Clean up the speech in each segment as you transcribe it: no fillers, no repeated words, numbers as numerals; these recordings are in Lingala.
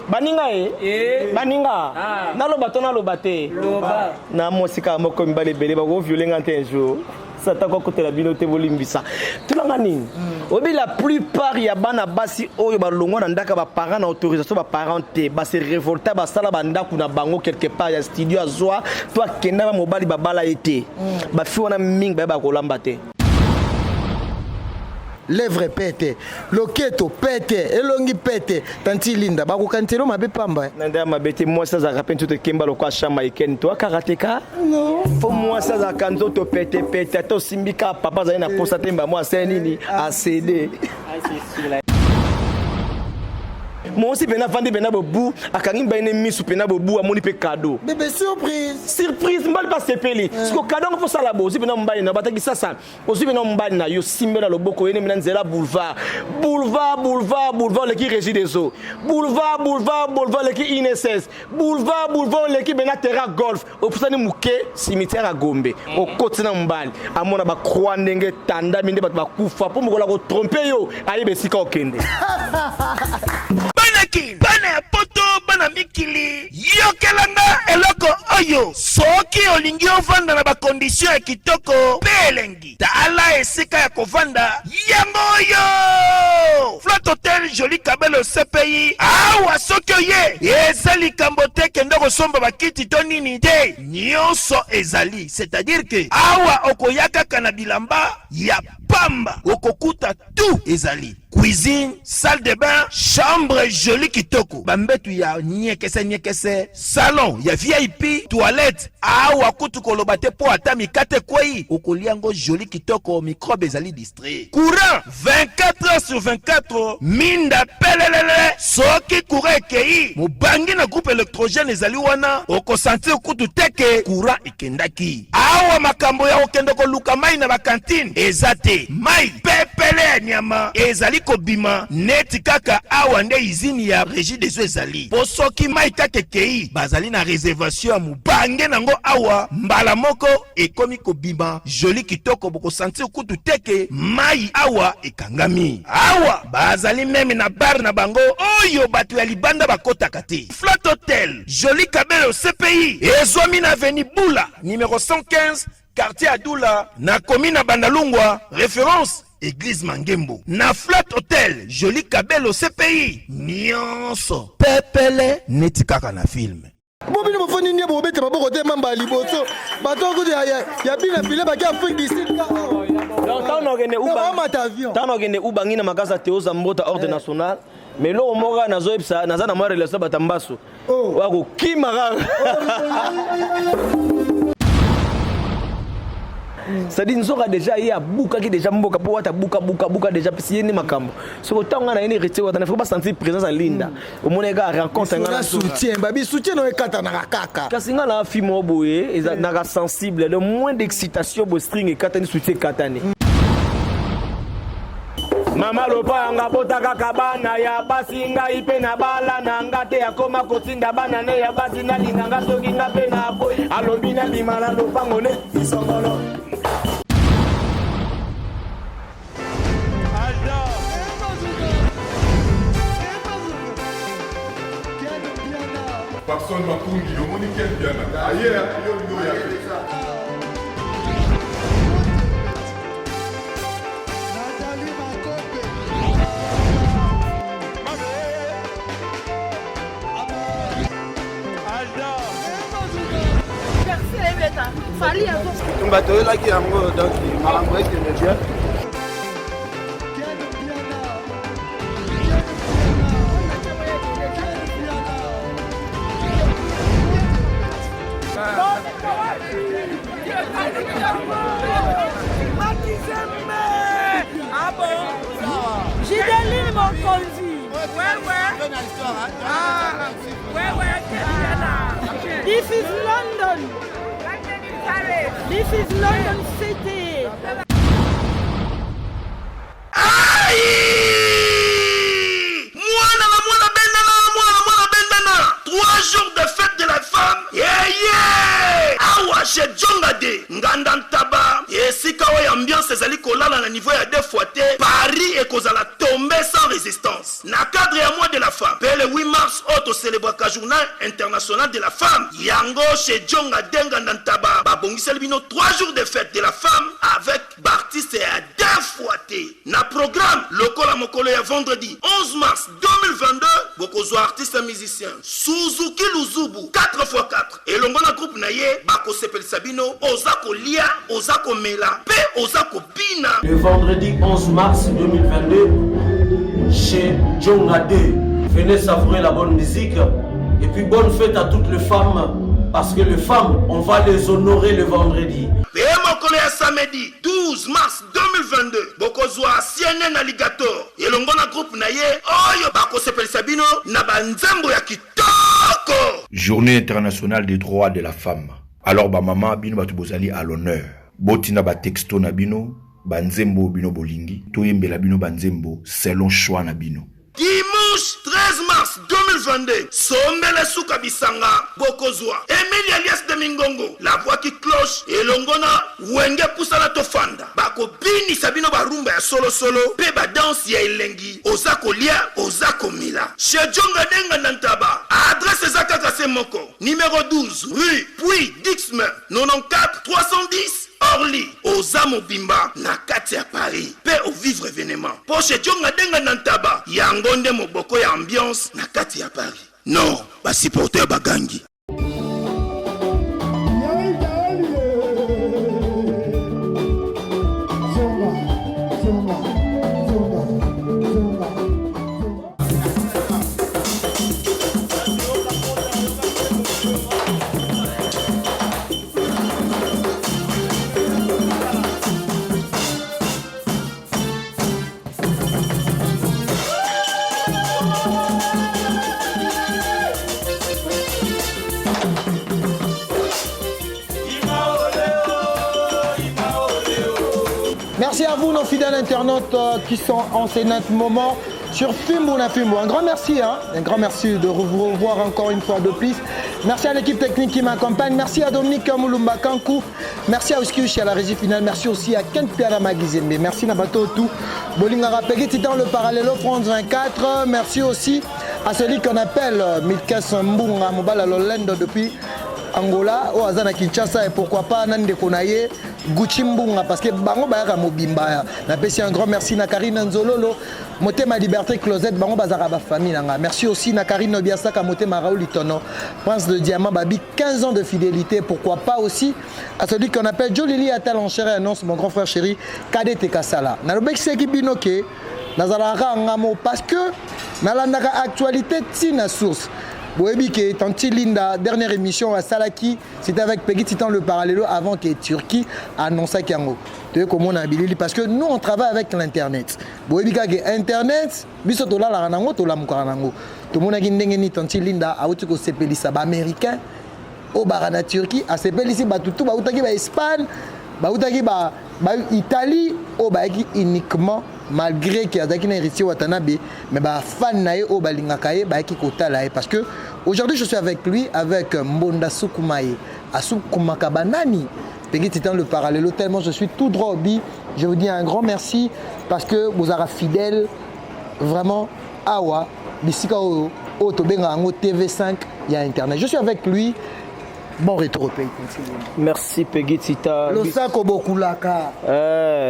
Baninga e Eh. Baninga. Ah. Naloba to naloba te. Loba. Na mwasi kaka moko mibali ebele bakoviole nga te un jour. Satan kokotela bino te bolimbisa. Tolanga nini? Oyebi la plupart ya bana basi oyo balongwa na ndako ya ba parents na autorisation ba parents te, ba se revolta basala ba ndako na bango quelque part ya studio azwa to akenda ba mobali babala ye te. Ba fille wana mingi bayeba kolamba te. Lèvre pete, loketo pete, elongi pete, tanti Linda bakokanisela yo mabe pamba. Na nde ya mabe te, mwasi azalaka mpe nzoto ekemba lokola Chama Eken to akarateka. Fo mwasi azalaka nzoto pete pete, ata osimbi kaka papa azali na posa te mba mwasi asali nini asede. Mwasi pena afandi pena bobu akangi mibali ne misu pena bobu amoni mpe cadeau. Bebe surprise. Surprise mbali mpe asepeli. Siko cadeau yango fo sala bo ozwi pena mobali na bataki sasa. Ozwi mena mobali na yo simbe na loboko ye nde mena nzela boulevard boulevard boulevard boulevard oleki régie des eaux boulevard boulevard boulevard oleki inss boulevard boulevard oleki mena terrain golf opusani moke cimetière ya gombe okoti na mobali amona bacroix ndenge etandami nde bato bakufa mpo mokolo akotrompe yo ayeba esika okende. Bana kin, bana ya poto, bana mikili, yokela nga eloko oyo. Soki olingi ovanda na ba conditions ya kitoko pe elengi, tala esika ya kovanda yango oyo! Flat Hotel Jolie Kabelo CPI. Awa soki oye, eza likambo te kende kosomba ba kiti to nini te, nionso ezali. C'est-à-dire que awa okoya kaka na bilamba ya pamba, okokuta tout ezali. Cuisine, salle de bain, chambre jolie kitoko, ba mbetu ya niekese niekese, salon ya VIP, toilette, awa kutu koloba te po ata mikate ekweyi okolia yango jolie kitoko, microbe ezali distrait. Courant 24 heures sur 24, minda pelelele, soki courant ekeyi mobange na groupe electrogène ezali wana, oko sentir kutu te ke courant ekendaki. Awa makambo ya kokende koluka mayi na ba cantine eza te, mayi pepele ya nyama ezali kobima neti kaka awa nde izini ya Regideso ezali, po soki mayi kaka ekeyi bazali na reservation ya mobange nango awa mbala moko ekomi kobima jolie kitoko, boko sentir kutu te ke mayi awa ekangami. Awa bazali meme na bar na bango oyo bato ya libanda bakotaka te. Flat Hotel Jolie Kabelo CPI ezwami na avenue Bula numero 115 quartier Adula na commune ya Bandalungwa, reference Eglise Mangembo. Na Flat Hotel Jolie Kabelo CPI nionso pepele neti kaka na film. Bo bino bofandi nde bobeta maboko te mamba ya liboso bato kutu ya bina file bake Afrique du Sud. Ntango nakende Ubangi na makasa Theo Zambota ordre national, mais eloko moko kaka nazoyebisa, naza na mwa relation bato ya mbasu oyo akokima kaka. C'est-à-dire nzoka déjà ye abukaki déjà mboka po wata buka buka buka déjà pesi ye nde makambo. Soki ntango ngai na ye nde héritier wata na faut basentir présence ya Linda. Omoni kaka rencontre ngai na soutien babi soutien oyo ekatanaka kaka. Kasi ngai na fi moko boye eza naka sensible, le moins d'excitation bo string ekatani, soutien ekatani. Mama lopanga bota kaka bana ya basi, ngai mpe na bala na nga te, akoma kotinda bana ne ya basi nalinga nga soki nga mpe na boyi, alobi nabima na lopango ne isongolo. Papson Makungi, omoni Ken Mpiana aye yo olingi oya te. Tumba toyelaki yango donc makambo ekende bien. Gideline Mokonzi. This is London. This is London City. Aïe! Mwana na mwana bendana, mwana na mwana bendana. 3 jours de fête de la femme. Yeah, yeah! Awa chez Djonga de Nganda Ntaba, esika oyo ambiance ezali kolala na niveau ya 2 fois te, Paris ekozala tombe sans résistance. Na ka cadre ya mois de la femme mpe le 8 mars oyo tocelebraka journal international de la femme, yango chez Djonga Denga na Ntaba babongiseli bino 3 jours de fête de la femme avec baartiste ya deux fois te na programme. Lokola mokolo ya vendredi 11 mars 2022, bokozwa artiste musicien Suzuki Luzubu 4x4 elongo na groupe na ye, bakosepelisa bino. Oza kolia, oza komela mpe oza kobina. Le vendredi 11 mars 2022, chez Djonga 2, venez savourer la bonne musique et puis bonne fête à toutes les femmes parce que les femmes, on va les honorer le vendredi. Mpe mokolo ya samedi 12 mars 2022, bokozwa CNN Alligator elongo na groupe na ye oyo bakosepelisa bino na banzembo ya kitoko. Journée internationale des droits de la femme. Alors bamama, bino bato bozali à l'honneur, botinda batexto na bino, banzembo bino bolingi toyembela bino, banzembo selon choix na bino. Dimanche 13 mars 2022, sombele suka bisanga, bokozwa Emile alias de Mingongo, la voix qui cloche, elongo na Wenge Pusana Tofanda, bakobinisa bino barumba ya solosolo mpe badanse ya elengi. Oza kolia, oza komela chez Djonga Denga na Ntaba. Adresse eza kaka se moko: numéro 12, rue Puis Dixme, 94 310 Orly. Oza mobimba na kati ya Paris mpe ovivre événement mpo chez Djonga Denga na Ntaba, yango nde moboko ya ambiance na kati ya Paris. Non, basupporter bagangi. Merci à vous, nos fidèles internautes qui sont en ces net moments sur Fimbu na Fimbu. Un grand merci, hein? Un grand merci de vous revoir encore une fois de plus. Merci à l'équipe technique qui m'accompagne. Merci à Dominique Moulumba Kankou. Merci à Oski à la régie finale. Merci aussi à Kent Piana Magizembe. Merci Nabato tout. Bolingara Peggy Titan, le Parallelo France 24. Merci aussi à celui qu'on appelle Milkes Mbunga Mobala Lolendo depuis Angola, oyo aza na Kinshasa, et pourquoi pas na ndeko na ye Gucci Mbunga, parce que bango bayaka mobimba. Napesi un grand merci na Karine Nzololo, Motema Liberté Closet, bango bazaka ba famille nanga. Merci aussi na Karine Obiasaka, Motema Raoul Litono, Prince de Diamant Babi, 15 ans de fidélité. Pourquoi pas aussi à celui qu'on appelle Jolili Atal en chair et annonce, mon grand frère chéri Kadet Kasala. Nalobekiseki bino ke nazalaka ngamo parce que nalandaka actualité tina source. Boyebi ke Tanti Linda, dernière émission à Salaki, c'était avec Peggy Titan le Parallelo avant que Turquie annonçaki yango. Toye komona bilili parce que nous, on travaille avec l'internet. Boyebi kaka internet, biso tolalaka nango, tolamukaka nango. Tomonaki ndenge nini Tanti Linda auti kosepelisa baaméricain oyo baka na Turquie, asepelisi bato tu bautaki baEspagne, bautaki baItalie, oyo bayaki uniquement malgré ke azalaki na Héritier Watanabe, mais bafan na ye oyo balingaka ye bayaki kotala ye. Parce que aujourd'hui je suis avec lui, avec Mbonda Sukumaye, asukumaka banani, Peggy Titan le Parallelo. Tellement je suis tout droit au but, je vous dis un grand merci parce que vous êtes fidèle vraiment awa bisika oyo oyo tobengaka yango TV5 ya internet. Je suis avec lui. Bon retour au pays. Merci Peggy Tita. Losako bokulaka.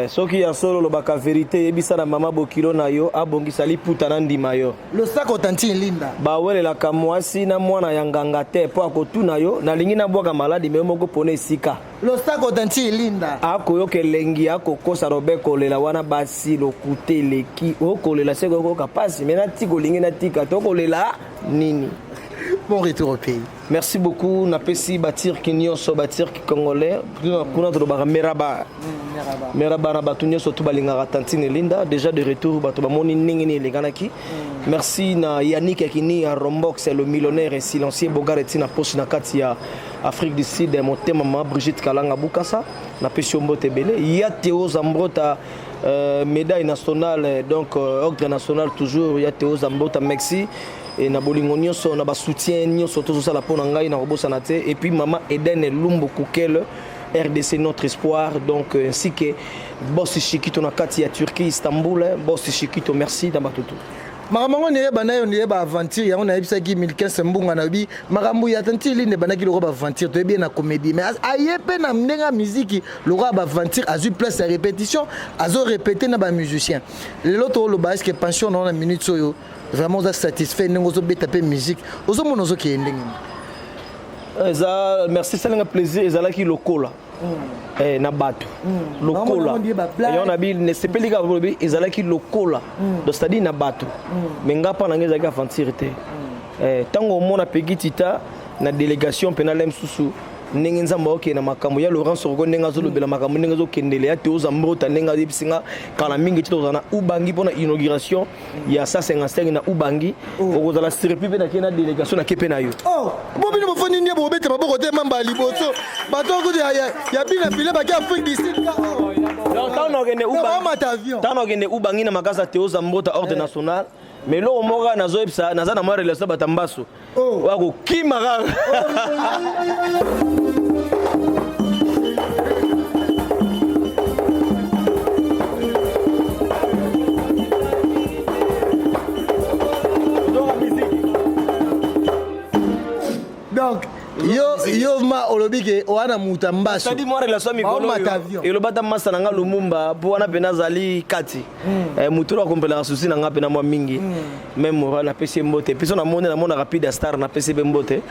Soki ya solo olobaka vérité, yebisa na mama bokilo na yo abongisa liputa na ndima yo. Losako Tanti Linda. Bawelelaka mwasi na mwana ya nganga te mpo akotuna yo: nalingi nabwaka maladi me yo moko pona esika. Losako Tanti Linda. Akoyoka elengi, akokosa robe kolela wana basi lokute eleki, okolela seko okoyoka pasi me natika olingi natika tokolela nini. Bon retour au pays. Merci beaucoup. Napesi baturki nyonso, baturki congolais kuna tolobaka meraba meraba na bato nyonso tu balingaka Tantine Linda. Déjà de retour, bato bamoni ndenge nini elekanaki. Merci na Yannick Akini ya Rombox, le millionnaire et silencieux Bogar eti na poche na kati ya Afrique du Sud. Motema mama Brigitte Kalanga Bukasa, napesi yo mbote ebele. Ya Théo Zambrota, médaille nationale, donc ordre national toujours, ya Théo Zambrota, merci. E na bolingo nyonso na basoutien nyonso tozosala mpo na ngai, na kobosana te. Et puis mama Eden Lumbu Kukel, RDC notre espoir, donc ainsi que boss Chikito na kati ya Turquie, Istanbul. Boss Chikito, merci na bato. Makambo yango neye banda yo neye ba aventure yango nayebisaki 1015 mbunga nayebi makambo ya tanti Linda ebandaki lokola ba aventure, toyebi ye na comédie, mais aye mpe na ndenge ya miziki lokola ba aventure, azwi place ya répétition, azo répéter na ba musicien. Lelo toloba, est ce que pension na na minute oyo vraiment oza satisfait ndenge ozobeta mpe musique, ozomona ozokende ndenge nini? Eza merci, esalinga plaisir. Ezalaki lokola na bato lokola yango na bi nesepeli kaka bolobi ezalaki lokola, donc c'est-à-dire na bato, mais nga mpa na ngai ezalaki aventure te. Ntango omona Pegi Tita na délégation mpe na mosusu, ndenge Nzambe aokende na makambo ya Laurent Soroko, ndenge azolobela makambo, ndenge azokendele ya Teoza Mbota, ndenge ayebisi nga kala mingi ti tozala na Ubangi mpona inauguration ya 155 na Ubangi, okozala surpris mpe nake na délégation, nake mpe na yo. Oh, bo bino bofandi nde bobeta maboko te, mamba ya liboso bato okuti ya bina file bake Afrique du Sud. Ntango nakende Ubangi na makasi ya Teoza Mbota, ordre national, mais eloko moko kaka nazoyebisa, naza na mwa relation bato mbaso oya kokima kaka. Donc yo ma olobi ke oza na moto ya mbaso. C'est-à-dire mwa relation ya mikolo oyo eloba ata masa na nga Lumumba, mpo wana mpe nazali kati motu oyo akompelaka susi na nga mpe na mwa mingi même moral, napesi ye mbote. Mpe so namoni, namona Rapide Star, napesi ye mpe mbote.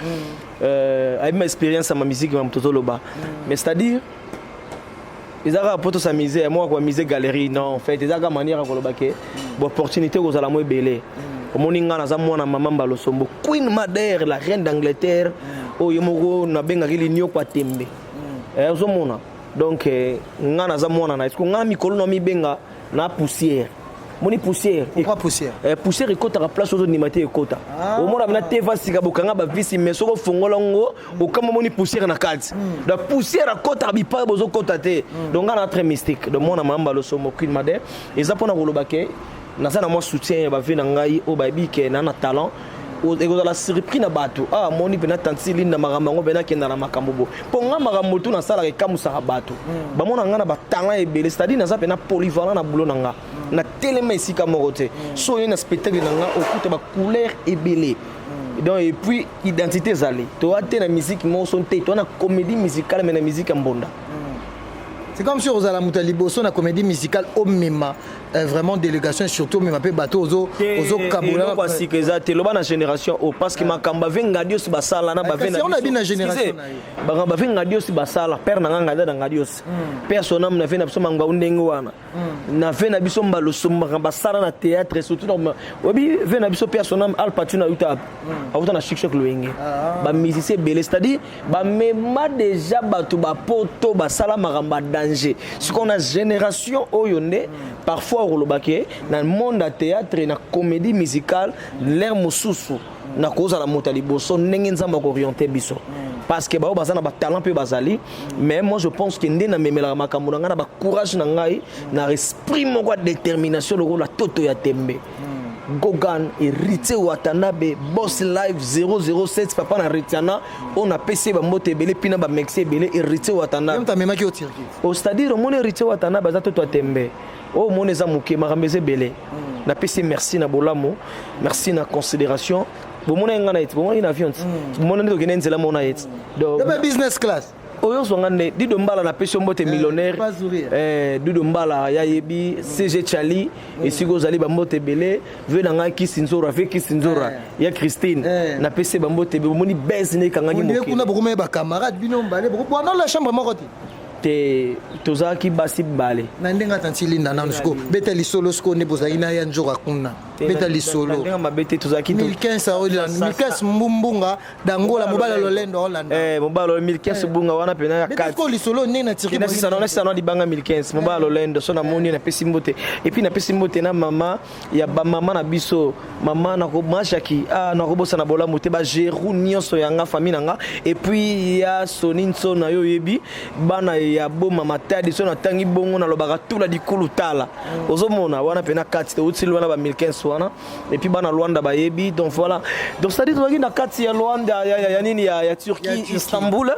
Ayebi ma expérience ya ma musique, ma moto tozoloba, mais c'est-à-dire eza kaka po tosamise ya moko koamise galerie. Non, en fait eza kaka manière ya koloba ke baopportunité kozala mo ebele. Omoni, nga naza mwana mama Mbalosombo, Queen Mother, la reine d'Angleterre, oyo moko nabengaki linioko ya tembe. Ozomona, donc nga naza mwana na eske nga mikolo na mibenga na poussière. Moni poussière? Pourquoi poussière? Poussière ekɔtaka place ozondima te, ekɔta. Omona bena teva sika bokanga bavisi, mais soki ofongola ngo, okama moni poussière na kati. Donc poussière akɔtaka bipai bozokɔta te. Donc nga na très mystique. Donc mwana mama Losomo, Queen Mother, eza mpona koloba ke naza na mwa soutien ya bave na ngai oyo bayebi ke na talent. Ekozala surpris na bato awa. Moni mpena tanti Linda, makambo yango mpena akenda na makambo bo mpo nga makambo tu nasalaka ekamusaka bato. Bamona nga na batalent ebele, c'est-à-dire naza mpena polyvalent na boulot na nga, na telema esika moko te. So oye na spectacle na nga, okuta bacouleur ebele. Donc et puis identité ezali, toa te na musique moko so te, toa na comédie musicale, mais na musique ya mbonda. C'est comme si ozala moto ya liboso na comédie musicale omema vraiment délégation, surtout omema mpe bato ozokabola. Sika eza te, loba na génération o, parce que makambo ave Ngadi osi basala na bave na génération. Makambo ave Ngadi osi basala, père na nga Ngadi na Ngadi osi, père sonam na ve na biso mangau ndenge wana na ve na biso Mbaloso, makambo basala na théâtre, surtout oyebi ve na biso père sonam Alpatino ayuta, auta na Chic Choc Loyenge, bamusicien ebele, c'est-à-dire bamema déjà bato bapoto basala makambo ya danger. Sikoyo na génération oyo nde parfois okoloba ke na monde ya théâtre, na comédie musicale, l'air mosusu nakozala moto ya liboso, ndenge Nzambe akooriente biso, parce que bao baza na batalent mpe bazali. Mais moi je pense que nde namemelaka makambo na ngai na bacourage na ngai, na esprit moko ya détermination lokola toto ya tembe. Gogan Héritier Watanabe, Boss Live 007, papa na Retiana oyo napesi ye bambote ebele mpina bamexi ebele, Héritier Watanabe. Amemaki yo Turquie. C'est-à-dire omoni Héritier Watanabe aza toto ya tembe oyo omoni eza moke, makambo eza ebele. Napesi merci na bolamu, merci na considération. Bomona ye nga na ye ti, bomona ye na avion ti, bomona nde tokende nzela mona ye ti. Donc business class. Oyo ozwanga nde Dido Mbala, napesi yo mbote, millionnaire Dido Mbala, yayebi CG Chali esika ozali, bambote ebele. Ve na ngai Kisi Nzora, ve Kisi Nzora ya Christine, napesi ye bambote ebele. Bomoni bese nde ekangaki. Mokili kuna bokomaya bacamarade bino mbale bwana la chambre moko te. Te, tozalaki basi bale. Na ndenge atanti Linda nanu siko beta lisolo, siko nde bozalaki na ya nzoka kuna, beta lisolo. Ndenge mabe te, tozalaki 1015 1015 mbumbunga dangola, mobali lolendo aolanda. Mobali 1015 bunga wana pena ya kati lisolo ndenge na Turquie. Nasisana libanga 1015, mobali lolendo. So namoni, napesi mbote, et puis napesi mbote na mama ya bamama na biso, mama Majaki. Ah, nakobosana bolamu te, bageru nyonso ya nga, famille na nga, et puis ya Soni Nso na yo, oyebi bana. ya Boma Matadi. So natangi bongo, nalobaka tula dikulu tala. Ozomona wana mpe na kati touti wana ba 1015 wana, et puis bana Luanda bayebi. Donc voilà, donc c'est à dire tozalaki na kati ya Luanda, ya nini, ya Turquie, Istanbul.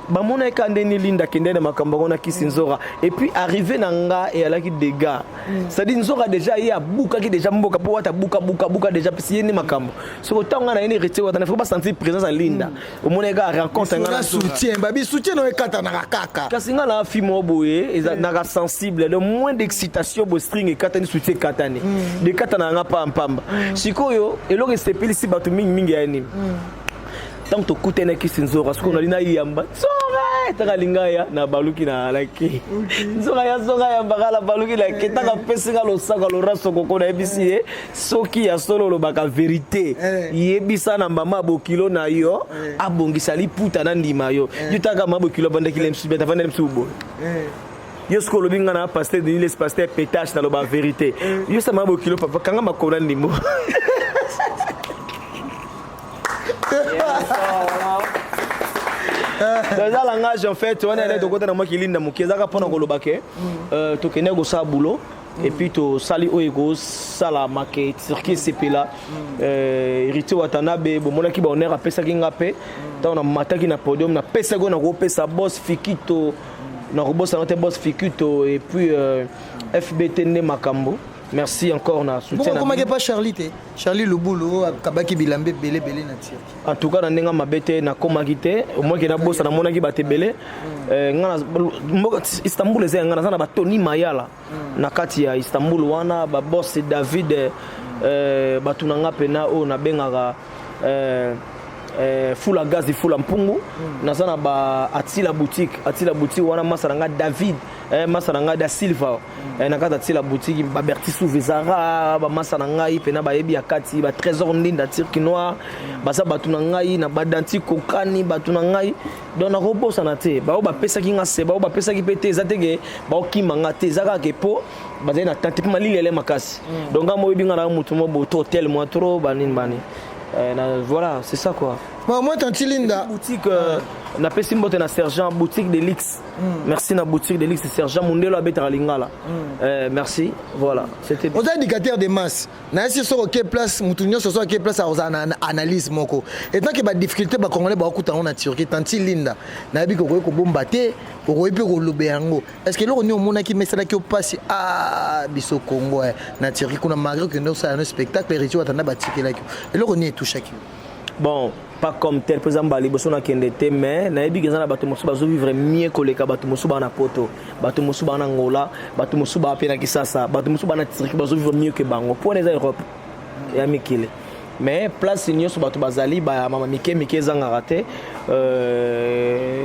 Bamonaki ka ndeni Linda akende na makambo yango na kisi nzora. Et puis arrivé na nga, eyalaki dégâts, c'est à dire nzoka déjà ye abukaki déjà mboka mpo wata buka buka buka déjà pesi ye nde makambo. Soki otango nga na ye ne Héritier Wata, faut basentir présence ya Linda. Omonaki ka rencontre nga na na soutien, babi soutien no ekatanaka kaka. Kasi nga na fi moko boye eza naka sensible, le moins d'excitation boye, string ekatani, soutien ekatani, de ekatana yanga pampamba. Sikoyo eloko esepelisi bato mingimingi ya nini? Ntango tokutanaki nzora, sikoyo nali nayamba nzora, ntango alinga ya na baluki na alaki nzoka ya zonga yambaka na baluki na ke. Ntango apesi nga losako ya Laurent Sokoko, nayebisi ye: soki ya solo olobaka vérité, yebisa na mama bokilo na yo abongisa liputa na ndima yo. Yo taka mama bokilo abandaki le mosusu, avandaki mosusu boye. Yo soki olobi nga na pasteur Denis Les, pasteur pétage, naloba vérité. Yo sa mama bokilo, papa kanga makolo na ndimo. Eza langage en fait wana ele tokota na mwa kilinda moke, ezaka mpona koloba ke tokende kosala boulot et puis tosali oyo ekosalama ke Turquie esepela. Héritier Watanabe, bomonaki bahonneur apesaki nga mpe ntango namataki na podium, napesaki oyo nakopesa boss Fikito, nakobosana te boss Fikito. Et puis FBT nde makambo. Merci encore na soutien na Okomaki bino. Pa Charlie te, Charlie Lubulu oyo akabaki bilamba ebele ebele na Turquie. En tout cas, na ndenge mabe te, nakomaki te, omoki nabosa, namonaki bato ebele. Nga mboka Istanbul eza ya nga, naza na batoni mayala na kati ya Istanbul wana, baboss David, bato na nga mpena oyo nabengaka fula gazi, fula mpungu. Naza na ba Atila Boutique, Atila Boutique wana, masa na nga David, masa na ngai da Silva, na kati Atila Boutique, baberti Souvezara, bamasa na ngai mpena bayebi ya kati, batrésor Ndinda Turki Noir, baza bato na ngai na badanti kokani, bato na ngai. Donc nakobosana te bao bapesaki nga se, bao bapesaki mpe te. Eza te ke baokima nga te, eza kaka ke po bazali na tante mpe malili ele makasi. Donc nga moyebi nga na motu mo boto hotel moi trop banini bani. Voilà, c'est ça quoi. Bon, moi, tanti Linda. Boutique, napesi mbote na sergent boutique de lix. Merci na boutique de lix, sergent Mundelo abetaka lingala. Merci, voilà, c'était Oza éducateur de masse, nayesi soki oke place, motu nyonso soki ake place, akozala na analyse moko etant ke badifficulté bacongolais bakokuta yango na Turquie. Tanti Linda, nayebi ke okoki kobomba te, okoki mpe koloba yango. Est ce que eloko nini omonaki mesalaki yo mpasi a biso Congo, na Turquie kuna, malgré okende osala no spectacle, Héritier Watanda batikelaki yo, eloko nini etouchaki yo? Bon, pas comme tel mpo eza mbala liboso nakende te, mais nayebi ke eza na bato mosusu bazovivre mieux koleka bato mosusu baa na Poto, bato mosusu baa na Angola, bato mosusu baa mpe na Kisasa, bato mosusu baa na Turquie, bazovivre mieux ke bango mpo wana eza Europe ya mikili. Mais place nyonso bato bazali, bamama mike mike ezangaka te.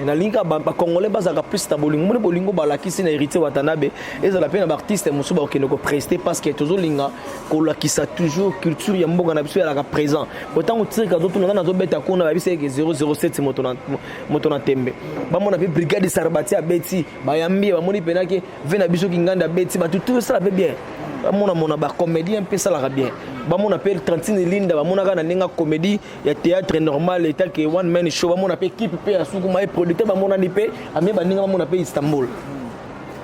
Nalingi kaka bacongolais bazalaka plus na bolingo. Moni bolingo balakisi na Héritier Watanabe, ezala mpe na baartiste mosusu bakokende koprester, parce que tozolinga kolakisa toujours culture ya mboka na biso ezalaka présent. Po ntango tirka azotuna nga, nazobeta kuna, bayebisa eke 007 moto na tembe. Bamona mpe brigade Sarbati abeti, bayambi ye, bamoni mpenake ve na biso Kinganda abeti, bato tu esala mpe bien. Bamonamona bacomédien mpe esalaka bien. Bamona mpe Trantine Linda, bamonaka na ndenge ya comédie ya théâtre normal etake one man show. Bamona mpe équipe mpe ya sukuma ye producteur, bamonani mpe ame baninga, bamona mpe Istanbul.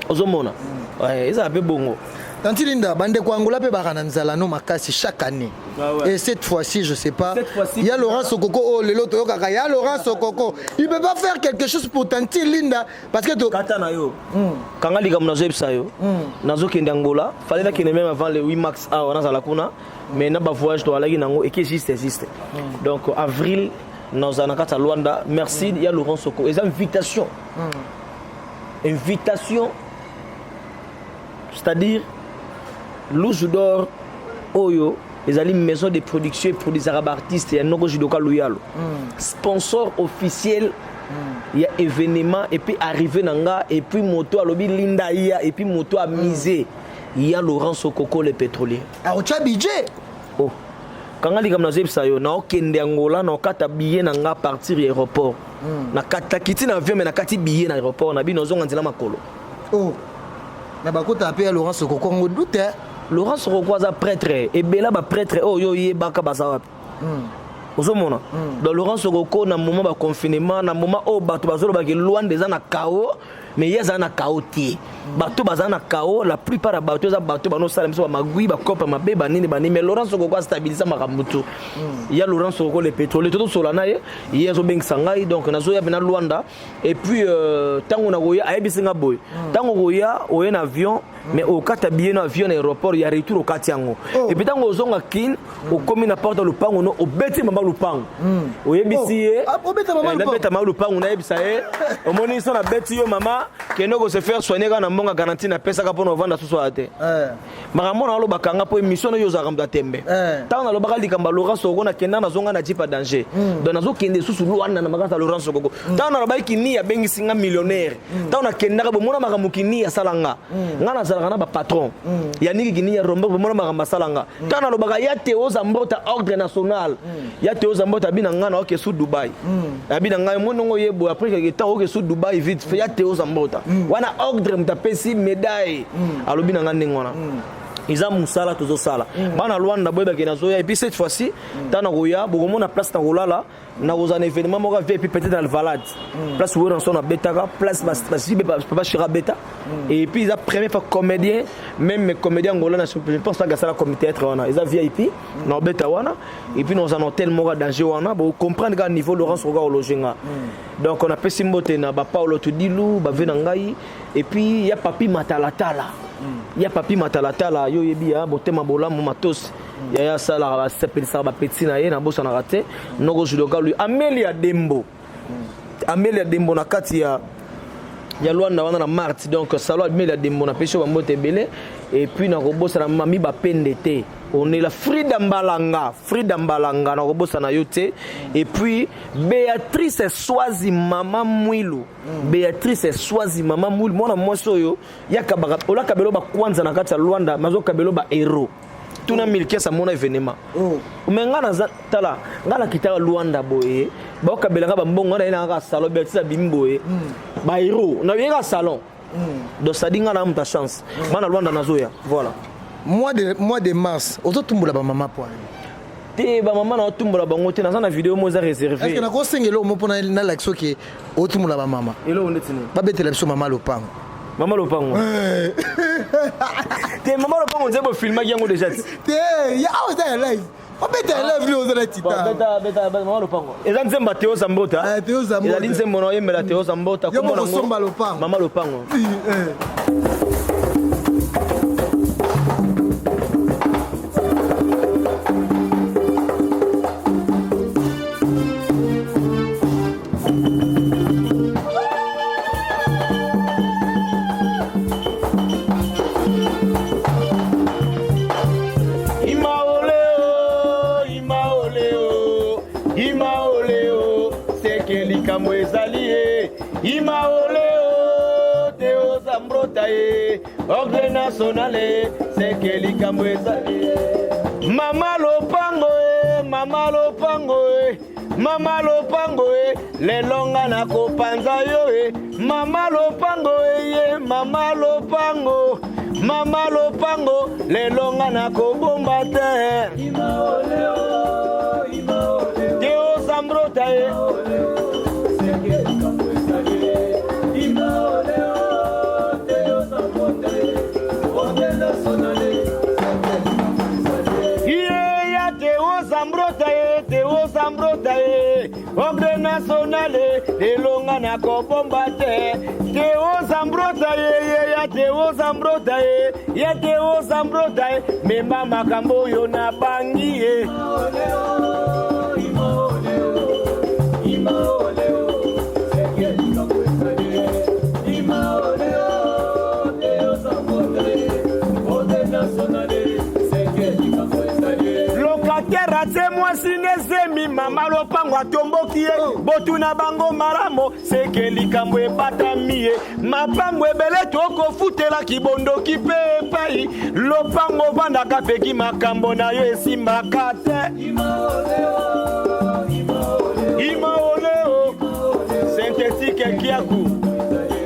Ozomona? Ouais, ezala mpe bongo. Tanti Linda, bandeko Angola mpe baka na nzala no makasi chaque année. Ah ouais. Et cette fois-ci, je sais pas. Cette fois-ci, Il y a Laurent Sokoko, oh, lelo toyokaka, il y a Laurent Sokoko. Il peut pas faire quelque chose pour Tanti Linda parce que to Kata na yo, kanga likambo nazoyebisa yo. Nazokende Angola, fallait nakende même avant le 8 mars awa nazala kuna, mais na bavoyage toalaki nango eke juste juste. Donc avril nazala na kati ya Luanda. Merci ya Laurent Soko, eza invitation, invitation, c'est-à-dire Louge d'Or oyo ezali maison de production eproduisaka baartiste ya noko Judoka Luyalo, sponsor officiel ya événement. Et puis arrivé na nga, et puis moto alobi Linda ya, et puis moto amise ya Laurent Sokoko le pétrolier. Aotya budget. Oh, kanga likambo nazoyebisa yo: naokende Angola, naokata billet na nga partir ya aéroport, nakataki ti na avion, mais nakati billet na aéroport na bino, ozonga nzela makolo. Oh. Na bakota mpe ya Laurent Sokoko ngo doute. Laurent Sokoko aza prêtre, ebela baprêtre oyo oyebaka baza wapi? Ozomona? Donc Laurent Sokoko, na moment baconfinement, na moment oyo bato bazolobaki Lwanda eza na kao. Mais ye azala na kao te. Bato bazala na kao, la plupart ya bato eza bato banosala biso bamagui, bakope mabe, banini banini. Mais Laurent Sokoko astabilisa makambo tu. Ya Laurent Sokoko le pétrolier, totosola na ye, ye azobengisa ngai, donc nazoya mpe na Luanda. Et puis ntango nakoya, ayebisi nga boye: ntango okoya, oye na avion, mais okata billet na avion na aéroport ya retour, okati yango. Et puis ntango ozonga Kin, okomi na porte ya lupango no, obeti mama lupango, oyebisi ye. Ah, obeta mama lupango? Nabeta mama lupango, nayebisa ye: omoni so nabeti yo mama, kende kose faire soigner kaka na mbongo ya garantie napesaka mpona ovanda susu aya te. Makambo na alobaka nga mpo émission oyo ozalaka moto ya tembe. Ntango nalobaka likambo ya Laurent Sokoko, nakenda, nazonga na jeep ya danger, donc nazokende susu Lwanda na makasi ya Laurent Sokoko. Ntango nalobaki kini abengisi nga millionnaire, ntango nakendaka, bomona makambo kini asala nga. Nga nazalaka na bapatron ya niki kini ya rombo, bomona makambo asala nga. Ntango nalobaka ya te oza mbota ordre national, ya te oza mbota abi na nga na oke su Dubai, abi na ngai omoni ndongo ye boye. Après quelque temps oke su Dubai vite fait, ya te oza mbota wana ordre, moto apesi médaille, alobi na nga ndenge wana eza mosala tozosala. Bana Lwanda, boyebake nazoya. Et puis cette fois-ci, ntango nakoya, bokomona place na kolala, nakozala na événement moko ya et puis peut-être na Alvalade, place Werrason abetaka, place basibe papa Shira abeta. Et puis eza première fois comédien, même comédien angola, je pense pas gasala comme théâtre wana eza VIP na obeta wana. Et puis nakozala na hôtel moko ya danger wana, bocomprendre kaka niveau Laurence Roga ologe nga. Donc on apesi mbote na bapaolo Tudilu bave na ngai. Et puis ya papi Matalatala, ya papi Matalatala, yo oyebi ya motema bolamu matos, yaya asalaka, basepelisaka bapeti na ye, nabosanaka te noko judoka lui Amelia Dembo, Amelia Dembo na kati ya Lwanda wana na Marte. Donc salo Amelia Dembo, napesi yo bambote ebele. Et puis nakobosana mami Bapende te, onela Frida Mbalanga, Frida Mbalanga, nakobosana yo te. Et puis Béatrice Swazi, mama Mwilu, Béatrice Swazi, mama Mwilu, mwana mwasi oyo yakabaka olakabelo bakwanza na kati ya Lwanda, mazokabelo ba héros tuna Milkias amona événement. Me nga naza tala, nga nakitaka Lwanda boye, baokabelanga bambongo, nga naye kaka salon. Béatrice abimi boye, bahéros naye kaka salon. Donc sadi nga na muta chance, nga na Lwanda nazoya, voilà. Mois de mars, ozotumbola bamama po? Te, bamama na otumbola bango te, naza na video mo eza est ce réservé. Que nakosenga eloko mo mpona nalakisa oke otumbola bamama? Eloko ndeti nini? Babetela biso mama lopango. Mama lopango te, mama lopango nze bofilmaki yango déjà ti. Te, ya awa eza ya live, obeta ya live, oza na tita. Beta, beta, beta mama lopango, eza nzembo ya Teo Zambota. Ah, Teo Zambota. Ezali nzembo na oyembela Teo Zambota. Yo Kombo moko nango osomba lopango. Mama lopango. Imaoleo, imaoleo, imaoleo, seke likambo ezali ye. Imaoleo, Teo Zambrota ye, ordre national, seke likambo ezali ye. Mama lopango e, mama lopango e, mama lopango e, lelo nga nakopanza yo e. Mama lopango e ye, mama lopango, mama lopango, lelo nga nakobomba te. Teo Zambrota e. Ye ya Teo Zambrota e, Teo Zambrota e, ordre national, lelo nga nakobomba te. Teo Zambrota ye, ye ya Teo Zambrota e, ya Teo Zambrota e, mema makambo oyo nabangi ye. Locataire atie mwasi nezemi, mama lopango atomboki ye. Botuna bango malamu, seke likambo ebatami ye. Mapango ebele tokofutelaki bondoki mpe epai lopango ovandaka peki, makambo na yo esimbaka te. Imaoleo synthétique kiaku.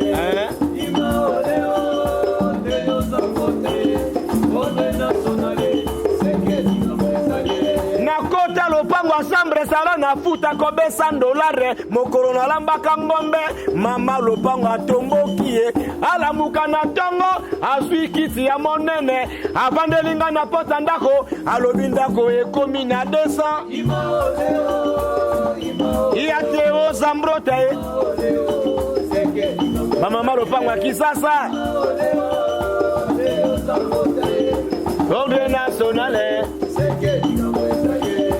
Hein? Nakota. Ata lopango ya chambre salon nafuta kobe 100 dolare mokolo nalambaka ngombe mama lopango atomboki ye alamuka na ntongo azwi kiti ya monene avandeli nga na pota ndako alobi ndako ekomi na 200 ya teo zambrota ye bamama lopango ya kisasa ordre nationale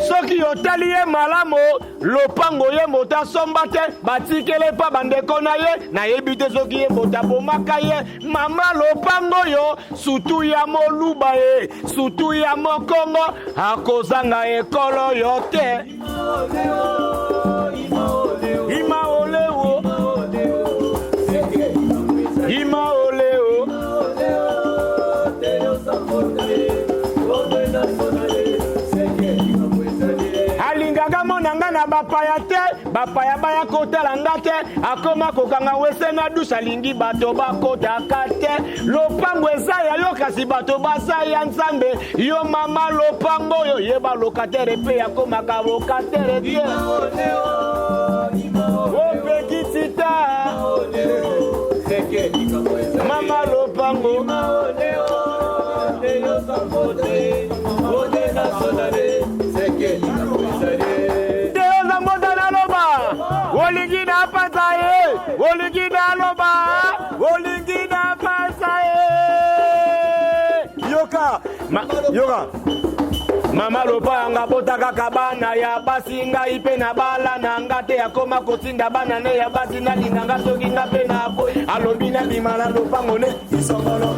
soki otali ye malamu lopango ye moto asomba te batikele mpa bandeko na ye nayebi te soki ye moto abomaka ye mama lopango oyo sutu ya moluba ye sutu ya mokongo akozanga ekolo yo te imaoleo imaoleo alingaka mona nga na bapaya te bapaya baya kotala nga te akoma kokanga wese na dushe alingi bato bakotaka te lopango eza ya yo kasi bato baza ya nzambe yo mama lopango oyo yeba lokatere mpe akomaka lokatere te opekisi ta mama lopango teoza mbota naloba olingi na panza ye olingi naloba olingi na panza ye yoka Ma, yoka mama lopanga bota kaka bana ya basi ngai mpe na bala na nga te akoma kotinda bana ne ya basi nalinga nga soki nga mpe na boyi alobi nabima na lopango ne isongolo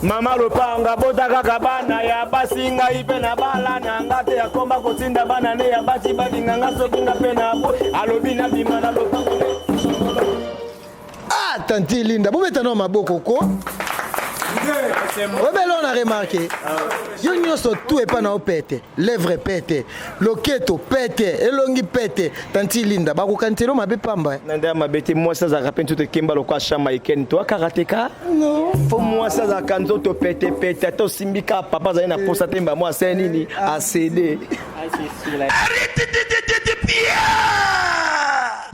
Mama lopanga bota kaka bana ya basi ngai mpe na bala na nga te akomba kotinda bana ne ya basi balinga nga soki nga mpe na bo alobi nabima na lopango Ah, tanti Linda, bobeta no maboko ko. Obele on a remarqué. Yo nyonso tout epa na opete, lèvre pete, loketo pete, elongi pete. Tanti Linda, bakokanisela yo mabe pamba. Na nde mabe te mwasi azalaka mpe nzoto ekemba lokola shama ekeni to akarateka. Non. Fo mwasi azalaka nzoto pete pete ata osimbi kaka papa azali na posa te mba mwasi asali nini asede.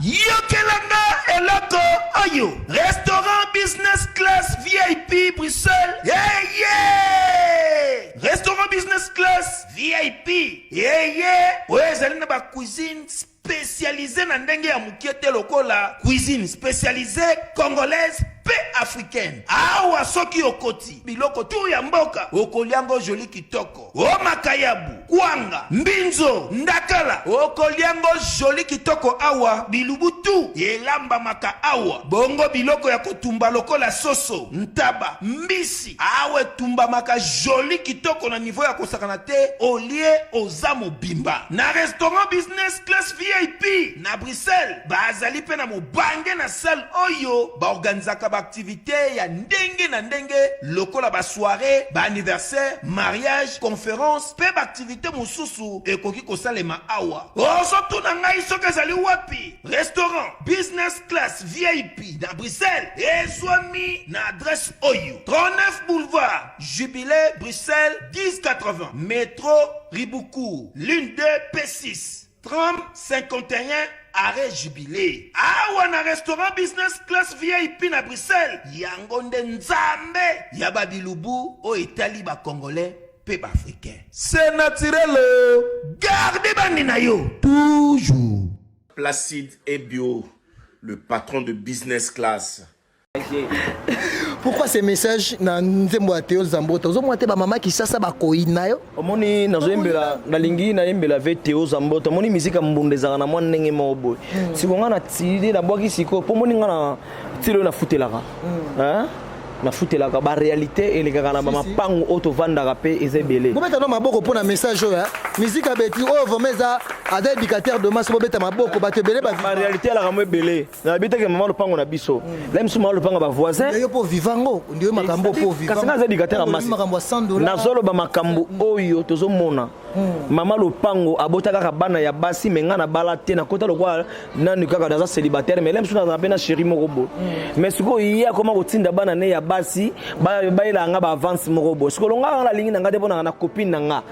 Yokela nga eloko oyo restaurant business class vip bruxelles yeye restaurant business class vip yeye oyo ezali na bacuisine spécialisée na ndenge ya mokie te lokola cuisine spécialisée congolaise mpe africaine awa soki okoti biloko tu ya mboka okolia ngo joli kitoko o makayabu kwanga mbinzo ndakala okolia ngo joli kitoko awa bilubu tu elambamaka awa bongo biloko ya kotumba lokola soso ntaba mbisi awa etumbamaka joli kitoko na niveau ya kosakana te olie oza mobimba na restaurant business class vip na bruxelles bazali mpe na mobange na salle oyo baorganizaka baaktivité ya ndenge na ndenge lokola basoirée baanniversaire mariage conférence mpe baaktivité mosusu ekoki kosalema awa ozotuna ngai soki ezali wapi restaurant business class vip na bruxelles ezwami na adresse oyo 39 boulevard jubilé bruxelles 1080 métro ribucourt l'une 2 p6 tram 51 arrêt jubilé awa na restaurant business class vip na bruxelles yango nde nzambe ya babilubu oyo etali bacongolais mpe baafricain c'est naturel garde bandi na yo toujours Placide Ebio, le patron de business class. Pourquoi ces messages na nzembo ya Théo Zambota ozomona te bamama Kisasa bakoyi na yo omoni nazoyembela nalingi nayembela ve Théo Zambota omoni miziki ya mbunda ezalaka na mwa ndenge moko boye siko nga na tili nabwaki sikoyo mpo omoni nga na tili oyo nafutelaka. Hein? Nafutelaka. Baréalité elekaka na bamapango oyo tovandaka mpe eza ebele. Bobeta no maboko mpo na message oyo, musique abeti oyo vraiment eza, aza éducateur de masse. Bobeta maboko, bato ebele. Baréalité elaka mo ebele. Nayebi teke mama lopango na biso la misu, mama lopango bavoisin. Yo mpo vivango ndio makambo mpo vivango. Kasi nga aza éducateur ya masse. Makambo ya 100 $. Nazoloba makambo oyo tozomona. Mama lopango abota kaka bana ya basi, me nga na bala te, nakota lokola nani kaka, naza célibataire, mais le mosusu nazala mpe na chéri moko boye. Mais sikoyo ye akoma kotinda bana ne ya basi bayelaka nga baavance moko boye. Sikoyo longa nga nalingi na nga te, mpo nanga na copine na nga,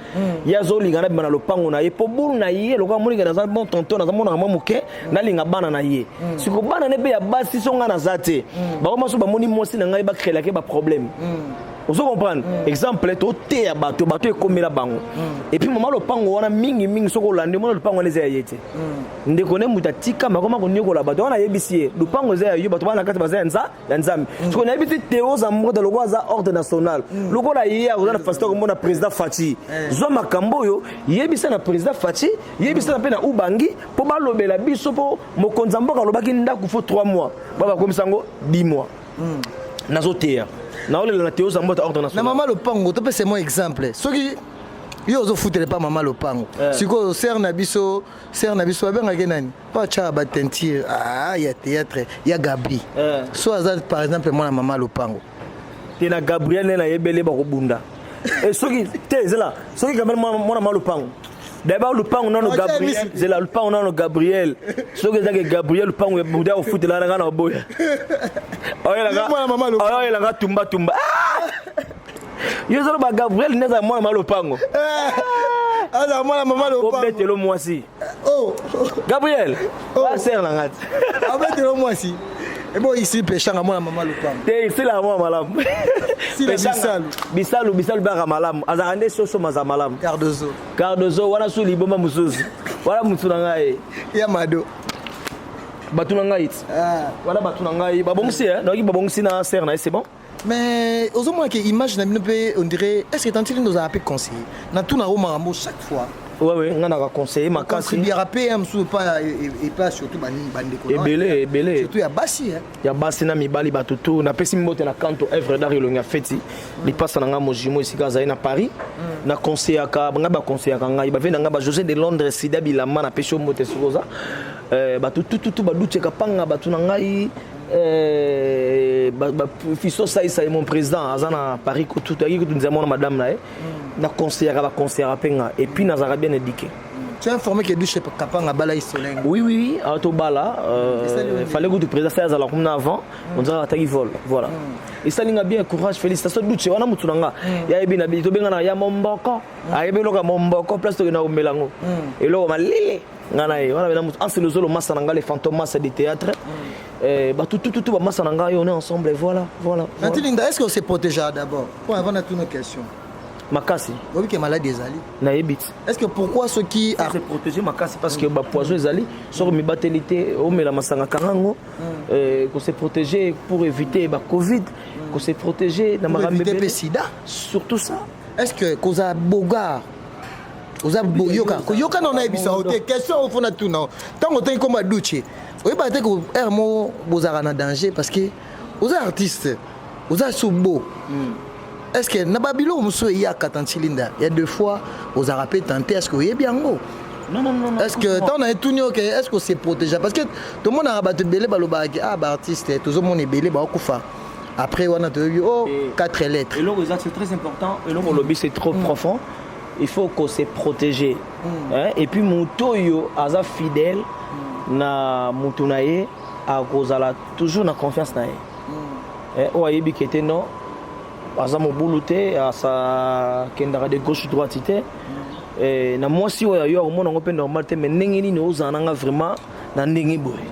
ye azolinga nabima na lopango na ye mpo bulu na ye lokola moninga naza bon tonton, naza monaka mwa moke, nalinga bana na ye. Sikoyo bana ne mpe ya basi, so nga naza te, bakoma so bamoni mwasi na ngai, bacréelaki baproblème. Ozo comprendre? Exemple, toteya bato, bato ekomela bango. Et puis mama lopango wana, mingimingi soki olandi, omona lopango wana eza ya ye te. Ndeko ne moto atika makoma konyokola bato wana. Ayebisi ye lopango eza ya yo, bato bana na kati baza ya nza ya Nzambe. Soki nayebi ti Teo Zambota lokola aza ordre national, lokola ye akoza na facilité komona président Fatshi, zwa makambo oyo, yebisa na président Fatshi, yebisa na mpe na Ubangi mpo balobela biso, mpo mokonzi ya mboka alobaki ndako faut 3 mois, ba bakomisa yango 10 mois. Nazoteya, naolela na Teo Zambota ordre na national. Mama lopango, topesa mo exemple. Soki yo ozofutela epa mama lopango, sikoyo sere na biso, sere na biso babengaki nani mpo atyaka bateinture, ah, ya théâtre ya Gabri, so aza par exemple mwana mama lopango. Te, na Gabriel nde nayebeli bakobunda. E soki te, ezela soki Gabriel mwana ma lopango, d'abord lupango nano. Ah, Gabriel zela lupango nano Gabriel. Soki ezaki Gabriel, lupango buda ofutela nga na oboya. Ye mwana mama lopango. Oyelanga tumba tumba. Ah! Yo ezoloba Gabriel nde ezala mwana ma lopango. Aza mwana mama lopango. Obetelo mwasi. Oh. Gabriel. Oh. Basere na nga te. Abetelo mwasi ebo isi peshanga mwana mama lopango. Te, esilaka mwa malamu. Sila. Peshanga, Bisalu. Bisalu, bisalu baka malamu, azalaka nde soso maza malamu. Cardozo. Cardozo wana su liboma mosusu wana, motu na ngai. Ya Mado. Bato na ngai ti. Ah. Wana bato na ngai babongisi, nayoki babongisi na sere na ye, c'est bon. Mais ozomona ke image na bino mpe, on dirait, est ce que tantine ozala mpe conseiller na tuna o makambo chaque fois? Ouais, ngai naka conseiller makasi. Contribuera mpe ya mosusu epa epa, surtout bandeko na- Ebele, ebele. Surtout ya basi, hein. Ya basi na mibali, bato tu napesi mbote na Kanto Œuvre d'art, elongi ya feti, lipasa na ngai mojimo esika azali na Paris. Na conseillaka ngai, baconseillaka ngai, bave na ngai ba José de Londres, sida bilamba, napesi yo mbote soki oza. Bato tututu badutyeka panga, bato na ngai, Fiso Saisai, mon président, aza na Paris kutu, toyaki kutu nzela mwana madame na ye. Na conseillaka, baconseillaka mpe nga, et puis nazalaka bien éduqué. Tu es informé que Douche Kapanga bala Isoleng? Oui, tobala, fallait kutu président sai azala kuna avant, on dirait ataki vol. Voilà, esalinga bien. Courage, félicitation Duche wana, mutu na nga yayebi na bi tobengana ya momboko, ayebi eloko ya momboko, place tokenda komela yango, eloko malele nga na ye wana bena mutu anse lozolo, masa na nga, le fantôme, masa de théâtre, bato tututu bamasa na ngai, on est ensemble et voilà, voilà, voilà. Tantine Linda, est-ce que on protège d'abord? Pour avant de nos questions. Makasi. Oyebi ke maladie ezali. Nayebi ti. Est-ce que pourquoi ceux qui se protéger makasi, parce que bapoison ezali, soki mibateli te, omela masanga, kanga yango, kose protéger pour éviter bacovid, kose protéger na pour makambo éviter ebele. pe sida. Surtout ça. Est-ce que koza bogar oza yoka koyoka na nayebisa yo te question oyo fona tuna ntango otangi komba Duche, oyeba te ko aire moko bozalaka na danger, parce que oza artiste, oza so beau. Est ce que na babiloko mosusu eyaka, tanti Linda, ya deux fois ozalaka mpe tente, est ce que oyebi yango? Non, non, non, non. Est ce que ntango na etuni oke, est ce que ose protégea? Parce que tomonaka bato ebele balobaka ke ah, baartiste tozomona ebele bakokufa après wana, toyebi o quatre lettres. Eloko eza, c'est très important, eloko olobi, c'est trop profond. Il faut qu'on se protéger, hein? Et puis moto oyo aza fidèle na moto na ye akozala toujours na confiance na ye. Eh, oyo ayebi ke te non, aza mobulu te, asakendaka de gauche droite te. Eh, na mwasi oyo ayo akomona yango mpe normal te, mais ndenge nini ozala nanga vraiment na ndenge boye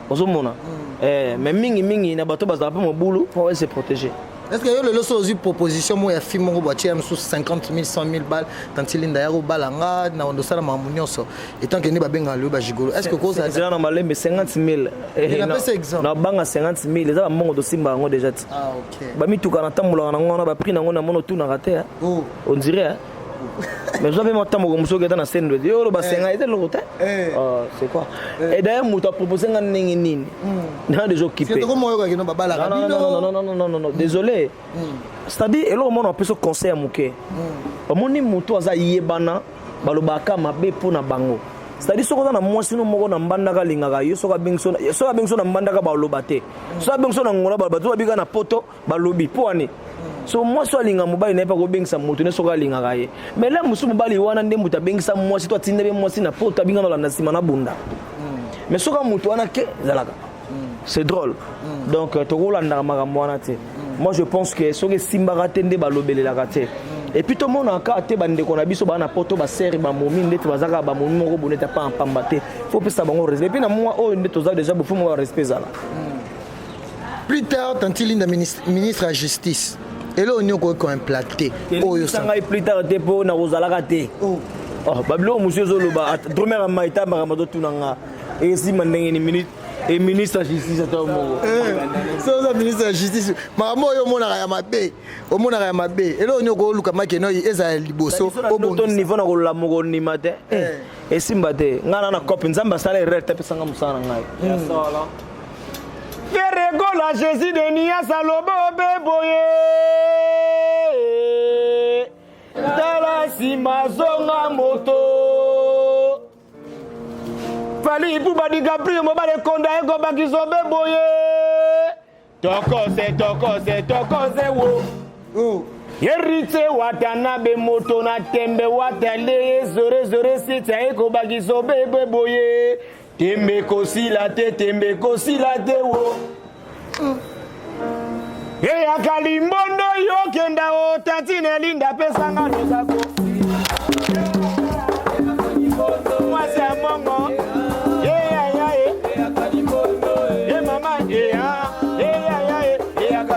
ozomona? Eh, mais mingimingi na bato bazala mpe mobulu mpo se protéger. Est ce que yo lelo so ozwi proposition moko ya fille moko batie ya mosusu 50 000, 100 000 balles, tanti Linda ya kobala nga na osala makambo nyonso etant ke nde babengaka lelo bagigolo, est ce que kozala? Ezala na malembe 50 000. Eh, napesa exemple. Na banga 50 000 eza bambongo tosimba yango déjà ti. Ah, ok. Bamituka natambolaka nango wana, baprix nango namona otunaka te, hein. Oh. On dirait, hein. Mais oza mpe matambo mosusu oketa na sendo ete yo oloba senga ete eloko te. Ah, c'est quoi? Et d'ailleurs moto apropose nga ndenge nini na déjà occupé. Tokomoyokaki no babalaka. Non, non, non, non, non, non, non, non, désolé. C'est-à-dire, eloko mona apesa conseil ya moke. Omoni moto aza yebana, balobaka mabe mpo na bango. C'est-à-dire, soki oza na mwasi no moko na mbandaka alingaka yo, soki abengi so na mbandaka baloba te, soki abengi so na ngola baloba te, babika na poto balobi mpo wani. So mwasi oyo alinga mobali na ye mpe akobengisa moto ne soki alingaka ye. Mais la mosusu mobali wana nde moto abengisa mwasi to atinda mpe mwasi na poto, abinga na olanda nsima na bunda. Mais soki moto wana ke ezalaka, c'est drôle. Donc tokolandaka makambo wana te. Moi je pense que soki esimbaka te nde balobelelaka te. Et puis tomonaka te bandeko na biso baa na poto, basere bamomi ndeti baza kaka bamomi moko boye neti apamba te. Faut opesa bango respect. Et puis na mwa oyo nde toza déjà bofu moko ya respect ezala. Plus tard, tanti Linda, ministre ya justice, eloko nini okoki koimplante oyo? Ngai plus tard te, mpo na kozalaka te. Oh, babiloko mosusu ezoloba dromere ya maita, makambo azotuna nga esima ndenge ni minute e ministre ya justice ata moko. So oza ministre ya justice, makambo oyo omonaka ya mabe, omonaka ya mabe, eloko nini okoluka makeno ezala liboso? To niveau na kolamuka kondima te, esimba te. Ngai na na cope Nzambe asala erreur te, apesanga mosala na ngai. Ferre Gola, Jésus de Niasa, lobo boye, tala nsima, zonga moto. Fally Ipupa DiCaprio, mobali ekonda ekobakisa obe boye, tokose tokose tokose wo. Héritier Watanabe, moto na tembe, watale zore zore siti ekobakisa obebe boye, tembe kosila te, tembe kosila te wo. Eyaka limbondo yokenda o tantine Linda, pesanga losako, mwasi ya mongo eyaya ye ye mama eya eyaya ye eyaka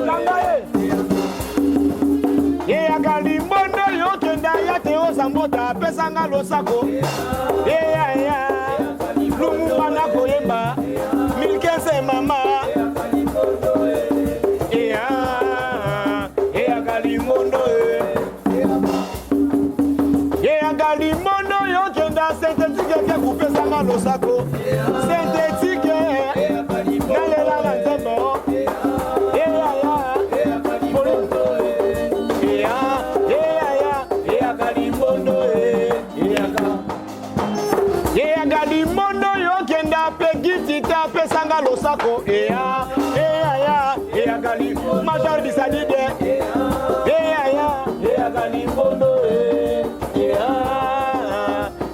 langa ye eyaka limbondo yokenda ya te ozambota, apesanga losako eyaya Lumumba na koyemba 1015 mama eya eyaka limbondo e eyaka limbondo yokenda synthétique eke kopesanga losako synthétique nalela na nzembo eyaya eya eyaya eyaka limbondo e eyaka eyaka limbondo yokenda mpe giti te, apesanga losako eya eyaya eyaka li major bisadide eyaya eyaka limbondo e eya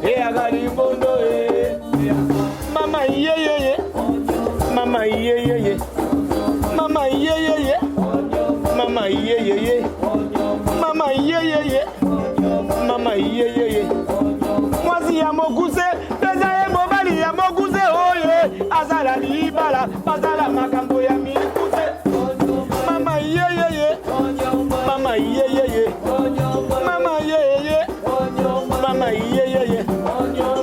eyaka limbondo e mama yeyeye mama yeyeye mama yeyeye mama yeyeye mama yeyeye mama yeyeye. Mwasi ya mokuse peza ye mobali ya mokuse oye azala libala bazala makambo ya mikuse mama yeyeye mama yeyeye mama yeyeye mama yeyeye.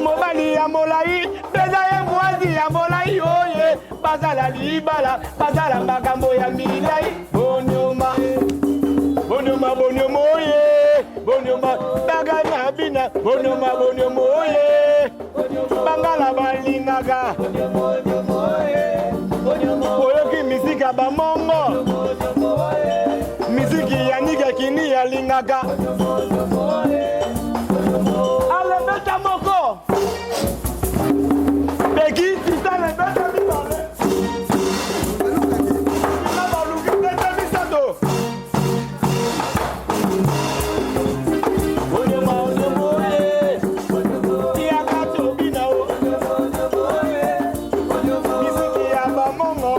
Mobali ya molai peza ye mwasi ya molai oye bazala libala bazala makambo ya milai. Bonyoma bonyoma bonyoma oye bonyoma baga na bina bonyoma bonyoma oye bangala balingaka oyoki misiki ya bamongo, misiki ya nikekini alingaka alebeta moko beki tita lebeta mibale tina baluki beta misato. Onyoma onyoma oye tiaka tobina o misiki ya bamongo.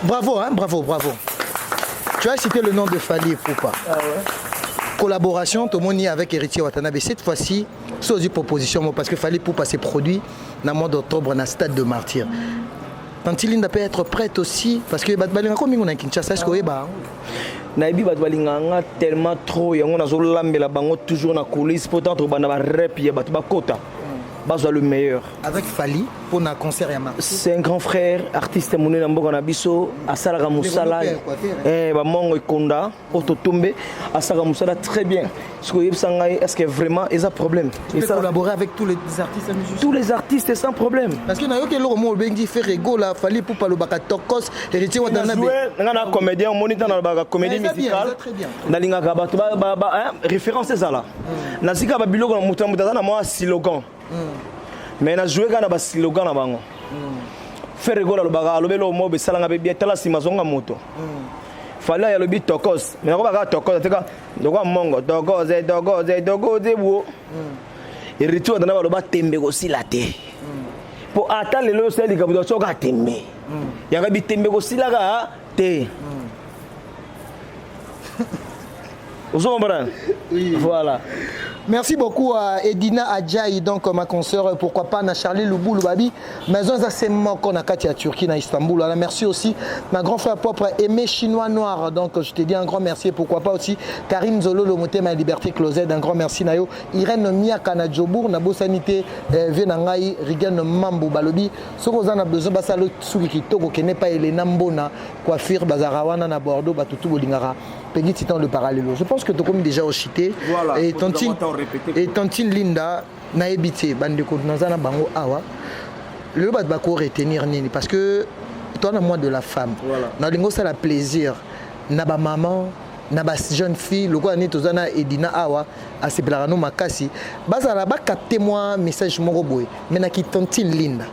Bravo, hein, bravo, bravo. Tu as cité le nom de Fally Ipupa. Collaboration, Tomoni avec Héritier Watanabe. Cette fois-ci, c'est une proposition, moi, parce que Fally Ipupa s'est produit dans le mois d'octobre dans le stade de Martyr. Tantine Linda peut être prête aussi parce que bato balingaka mingi na Kinshasa, est-ce que oyeba yango? Nayebi bato balingaka nga tellement trop, yango nazolambela bango toujours na coulisse mpo tant tobanda barep ya bato bakota bazwa le meilleur. Avec Fally pour na concert ya Martyrs. C'est un grand frère, artiste monene na mboka na biso, asalaka mosala. Eh, bamongo ekonda oyo totombe, asalaka mosala très bien. Soki oyebisa ngai, est ce que vraiment eza problème? Tu peux collaborer avec tous les artistes musiciens? Tous les artistes sans problème. Parce que nayoki eloko moko obengi Ferre Gola, Fally Ipupa alobaka tokos, Héritier Watanabe. Nga na comédien, omoni ntango nalobaka comédie musicale, nalingaka bato référence ezala. Nasika babiloko na moto na moto aza na mwa slogan, mais najoue kaka na baslogan na bango. Ferre Gola alobaka, alobi eloko moko esalanga mpe bien, tala nsima azonga moto. Fally aye alobi tokos, mais nakoba kaka tokos ateka lokola mongo tokos tokos tokos bo. Héritier Watana baloba tembe kosila te, mpo ata lelo osala likambo soka tembe yanga bitembe kosilaka te. Ozo comprendre? Voilà. Merci beaucoup à Edina Adjaï, donc ma consoeur, pourquoi pas na Charlie Louboulou Babi, maison ça c'est moko na kati ya Turquie na Istanbul. Alors merci aussi ma grand frère propre Aimé Chinois Noir, donc je te dis un grand merci, pourquoi pas aussi Karim Zolo le Motema Liberté Closet, un grand merci nayo Irène Miaka na Djobour na Bosanité vieux na ngai Rigen Mambo Balobi, soko oza na besoin basalo suki kitoko kene pa Elena Mbona coiffure bazarawana na Bordeaux batutu bolingaka Peggy Titan le parallèle. Je pense que tokomi déjà au chité. Voilà. Et tantine Linda nayebi te bandeko naza na bango awa. Lelo bato bako retenir nini? Parce que toi na mois de la femme. Voilà. Na ça la plaisir na ba maman na ba jeune fille lokola nini toza na Edina awa asepelaka no makasi bazala ba capter moi message moko boye mais na ki tantine Linda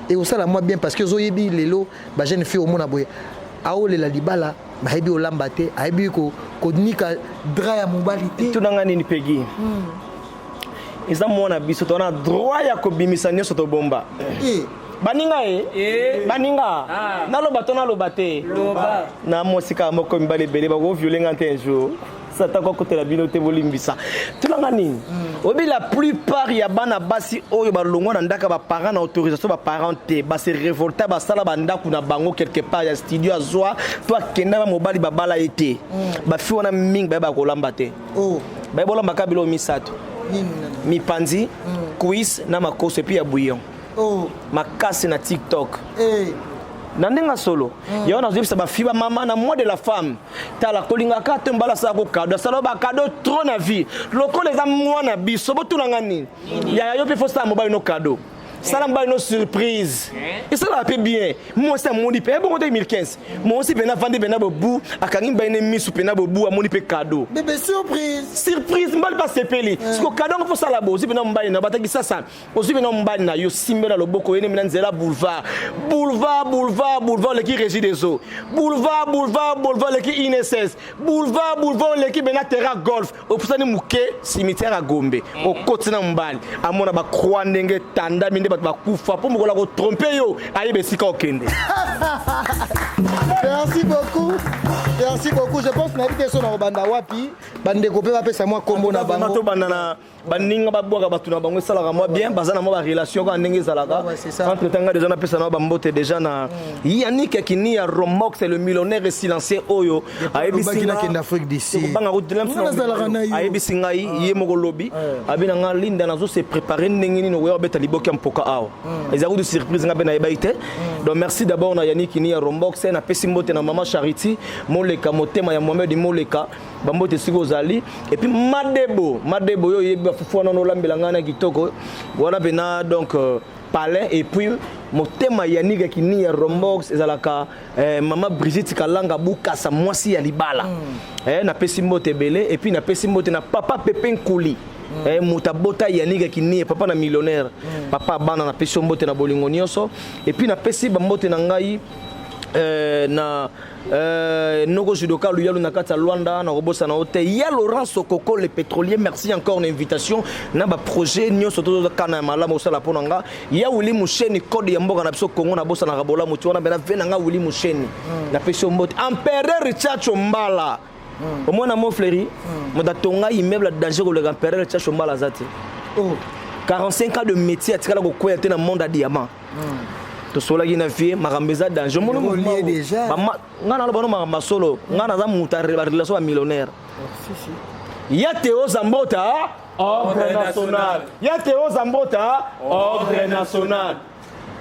et osala moi bien parce que ozoyebi lelo ba jeune fille omona boye aolela libala bayebi olamba te, ayebi konika drap ya mobali te. Tunanga nini Pegi? Eza mwana biso, tona droit ya kobimisa nyonso tobomba. Baninga ye baninga naloba to naloba te na mosika moko mibale ebele bakoviole nga te un jour satan kokotela bino te, bolimbisa. Tunanga nini? Oyebi la plupart ya bana basi oyo balongwa na ndako ya baparent na autorisation baparent te, base révolta, basala bandako na bango quelque part ya studio, azwa to akenda ba mobali babala ye te. Bafi wana mingi bayeba kolamba te. Bayeba olambaka biloko misato: mipanzi, cuisse na makoso, et puis ya bouillon makasi na TikTok. Na ndenge solo yango nazoyebisa bafi bamama na mois de la femme, tala kolingaka te mobali asalako cadeau, asala bacadeau trop na vie lokola eza mwana biso. Botunanga nini? Yaya, yo mpe fosala mobali no cadeau, sala mobali no surprise, esalaka mpe bien. Mwasi amoni mpe ebongo 2015 mwasi mpena avandi mpena bobu, akangi mobali ne misu mpena bobu, amoni mpe cadeau. Bébé surprise. Surprise, mobali mpe asepeli. Siko cadeau yango fosala bo, ozwi mpena mobali na bataki sasa, ozwi mpena mobali na yo, simbe na loboko ye na nzela boulevard, boulevard, boulevard, boulevard, oleki Régie des eaux, boulevard, boulevard, boulevard, oleki INSS, boulevard, boulevard, oleki mpena terrain golf, opusani moke cimetière ya Gombe, okoti na mobali, amona bacroix ndenge etandami nde bato bakufa, mpo mokolo akotrompe yo ayeba esika okende. Merci beaucoup, merci beaucoup. Je pense nayebi te so na kobanda wapi, bandeko mpe bapesa mwa kombo na bango. Tobanda na baninga babwaka bato na bango, esalaka mwa bien, baza na mwa barelation kaka ndenge ezalaka. Entre temps nga déjà napesa na bambote déjà na Yannick Kini ya Romox, le millionnaire silencieux oyo ayebisi ngai ye moko lobi abi na nga: "Linda, nazo se préparer ndenge nini okoya kobeta liboki ya mpoka awa." Eza kutu surprise, nga mpe nayebaki te. Donc merci d'abord na Yannick Kini ya Rombox. Napesi mbote na mama Charity Moleka, motema ya Mohamed Moleka, bambote esika ozali. Et puis Madebo, Madebo oyo oyebi bafufu wana olambela ngai na kitoko wana mpena, donc palais. Et puis motema Yannick Kini ya Rombox ezalaka mama Brigitte Kalanga Bukasa, mwasi ya libala. Napesi mbote ebele. Et puis napesi mbote na papa Pepe Nkuli, moto abota Yannick Kini, papa na millionnaire, papa bana, napesi yo mbote na bolingo nyonso. Et puis napesi bambote na ngai na noko judoka Luyalu na kati ya Lwanda, nakobosana yo te. Ya Laurent Sokoko le pétrolier, merci encore na invitation na baprojet nyonso tozokana ya malamu osala mpo na nga. Ya Wili Musheni, code ya mboka na biso Kongo, nabosanaka bolamu ti wana mpena ve na nga Wili Musheni, napesi yo mbote. Empereur Richard Chombala, omona mo Fleuri, moto atonga immeuble ya danger koleka empereur Richard Chombala aza te. 45 ans de métier, atikala kokwea te na monde ya diamant. Tosolaki na vie, makambo eza danger. Omoni mouvement oyo. Bama- Nga naloba no makambo ya solo. Nga naza moto ya ba relation ya millionnaire. Ya Théo Zambota, ordre national. Ya Théo Zambota, ordre national.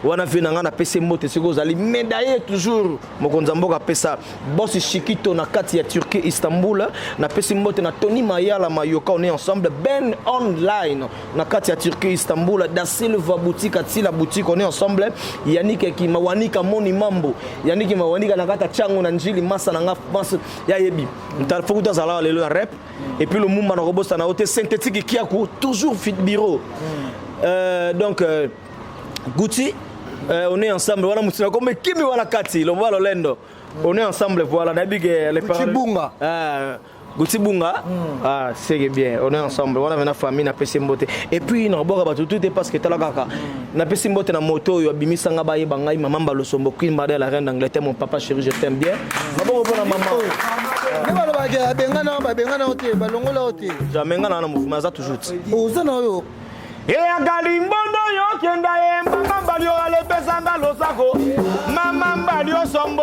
Wana vie na ngai napesi mbote soki ozali médaille toujours mokonzi ya mboka apesa boss Chiquito na kati ya Turquie Istanbul. Napesi mbote na Tony Mayala Mayoka, on est ensemble. Ben Online na kati ya Turquie Istanbul. Da Silva boutique Atila boutique, on est ensemble. Yannick Kimawanika Moni Mambo, Yannick Mawanika na kati ya Chango na Njili masa na nga masa ya yebi mtala fokuta azala lelo na rep. Et puis Lumumba na robosa na ote synthétique Kiaku toujours fit bureau. Donc Gucci, on est ensemble. Voilà mutina comme kimi wana kati lomba lolendo. On est ensemble, voilà nabi que les Gucci Bunga. Gucci Bunga. Ah, c'est bien. On est ensemble. Voilà maintenant famille na pesi mbote. Et puis na boka ba tout tout parce que tala kaka. Na pesi mbote na moto yo abimisa nga ba yeba ngai maman Balosombo Queen Mother la reine d'Angleterre, mon papa chéri, je t'aime bien. Maboko pona maman. Ne balobaka abengana babengana yo te balongola yo te. Jamais nga na na mouvement za toujours. Oza na oyo. Eyaka limbondo yokenda ye mama mbali oyo alepesanga losako mama mbali osombo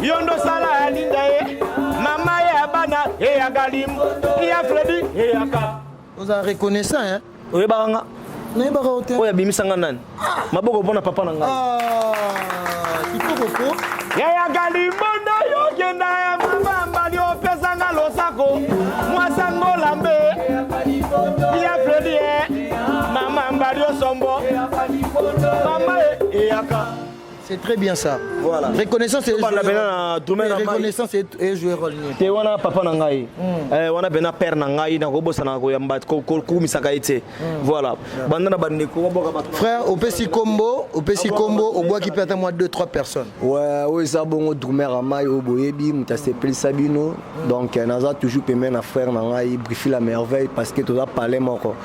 yo ndosala ya linda ye mama ye ya bana eyaka limbondo ya Fredi eyaka. Oza reconnaissant hein? Oyebaka nga? Nayebaka yo te. Oyo abimisanga nani? Maboko mpona papa na ngai. Ah, kitoko ko. Eyaka limbondo yokenda ye mama mbali opesanga losako mwasango lambe ya Fredi ye mama mbali osombo mama ye eyaka. C'est très bien ça. Voilà. Reconnaissance et Tobanda pena na domaine na mai. Reconnaissance et jouer rôle ni. Te wana papa na ngai. Wana pena père na ngai na kobosana koyamba kokumisaka ye te. Voilà. Banda na bandeko baboka bato. Frère, opesi kombo, opesi kombo, obwaki pe ata moi 2 3 personnes. Ouais, oyo eza bongo drummer amai oyo boyebi moto asepelisa bino. Donc naza toujours pembeni na frère na ngai Brifi la merveille parce que toza palais moko.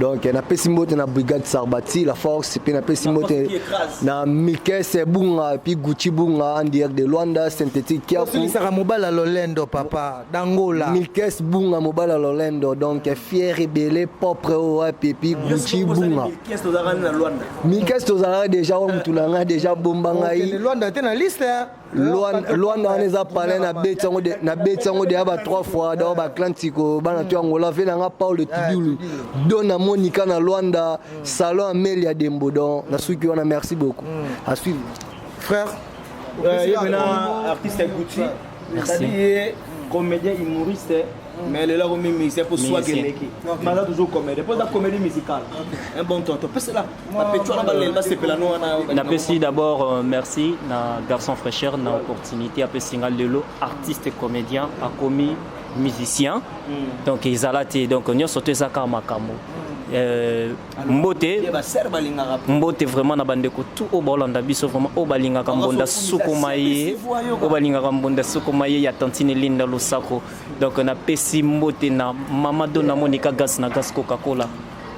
Donc napesi mbote na brigade Sarbati la force pe napesi mbote qui écrase. na Mikes Bunga puis Gucci Bunga en direct de Luanda synthétique Kiaku. Osilisaka mobala lolendo papa d'Angola. Mikes Bunga mobala lolendo donc fier ebele propre oyo wapi et puis Gucci Bunga. Qu'est-ce que tozalaka na Luanda? Mikes tozalaka déjà oyo mutu na ngai déjà bomba ngai. Okende Luanda te na liste hein. Luanda wana eza palais na beti yango de, na beti yango deya ba 3 fois donc ba Atlantico bana to Angola ve nanga Paulo Tudulu Dona Monica na Luanda salon Amelia Dembo donc na suki wana merci beaucoup. À suivre. Frère, ye mena artiste Gucci. Merci. C'est-à-dire comédien humoriste mais le là comme musicien pour soi Musicien. geleki. Mais là toujours comédien, pour la comédie musicale. Un bon tonton. Parce que là, ba pecho na ba lela sepela no wana. Napesi d'abord merci na garçon fraîcheur na opportunité apesi nga lelo artiste comédien akomi musicien. Donc ezala te donc nyonso to ezaka makambo. Mbote Ye ba ser balingaka. Mbote vraiment na bandeko tout oyo baolanda biso vraiment oyo balingaka Bango mbonda sokumisa, sukuma ye, sepesi voix yoka. oyo balingaka mbonda sukuma ye ya tantine Linda Losako. Donc napesi mbote na mama Dona Monica Gas na Gas Coca-Cola.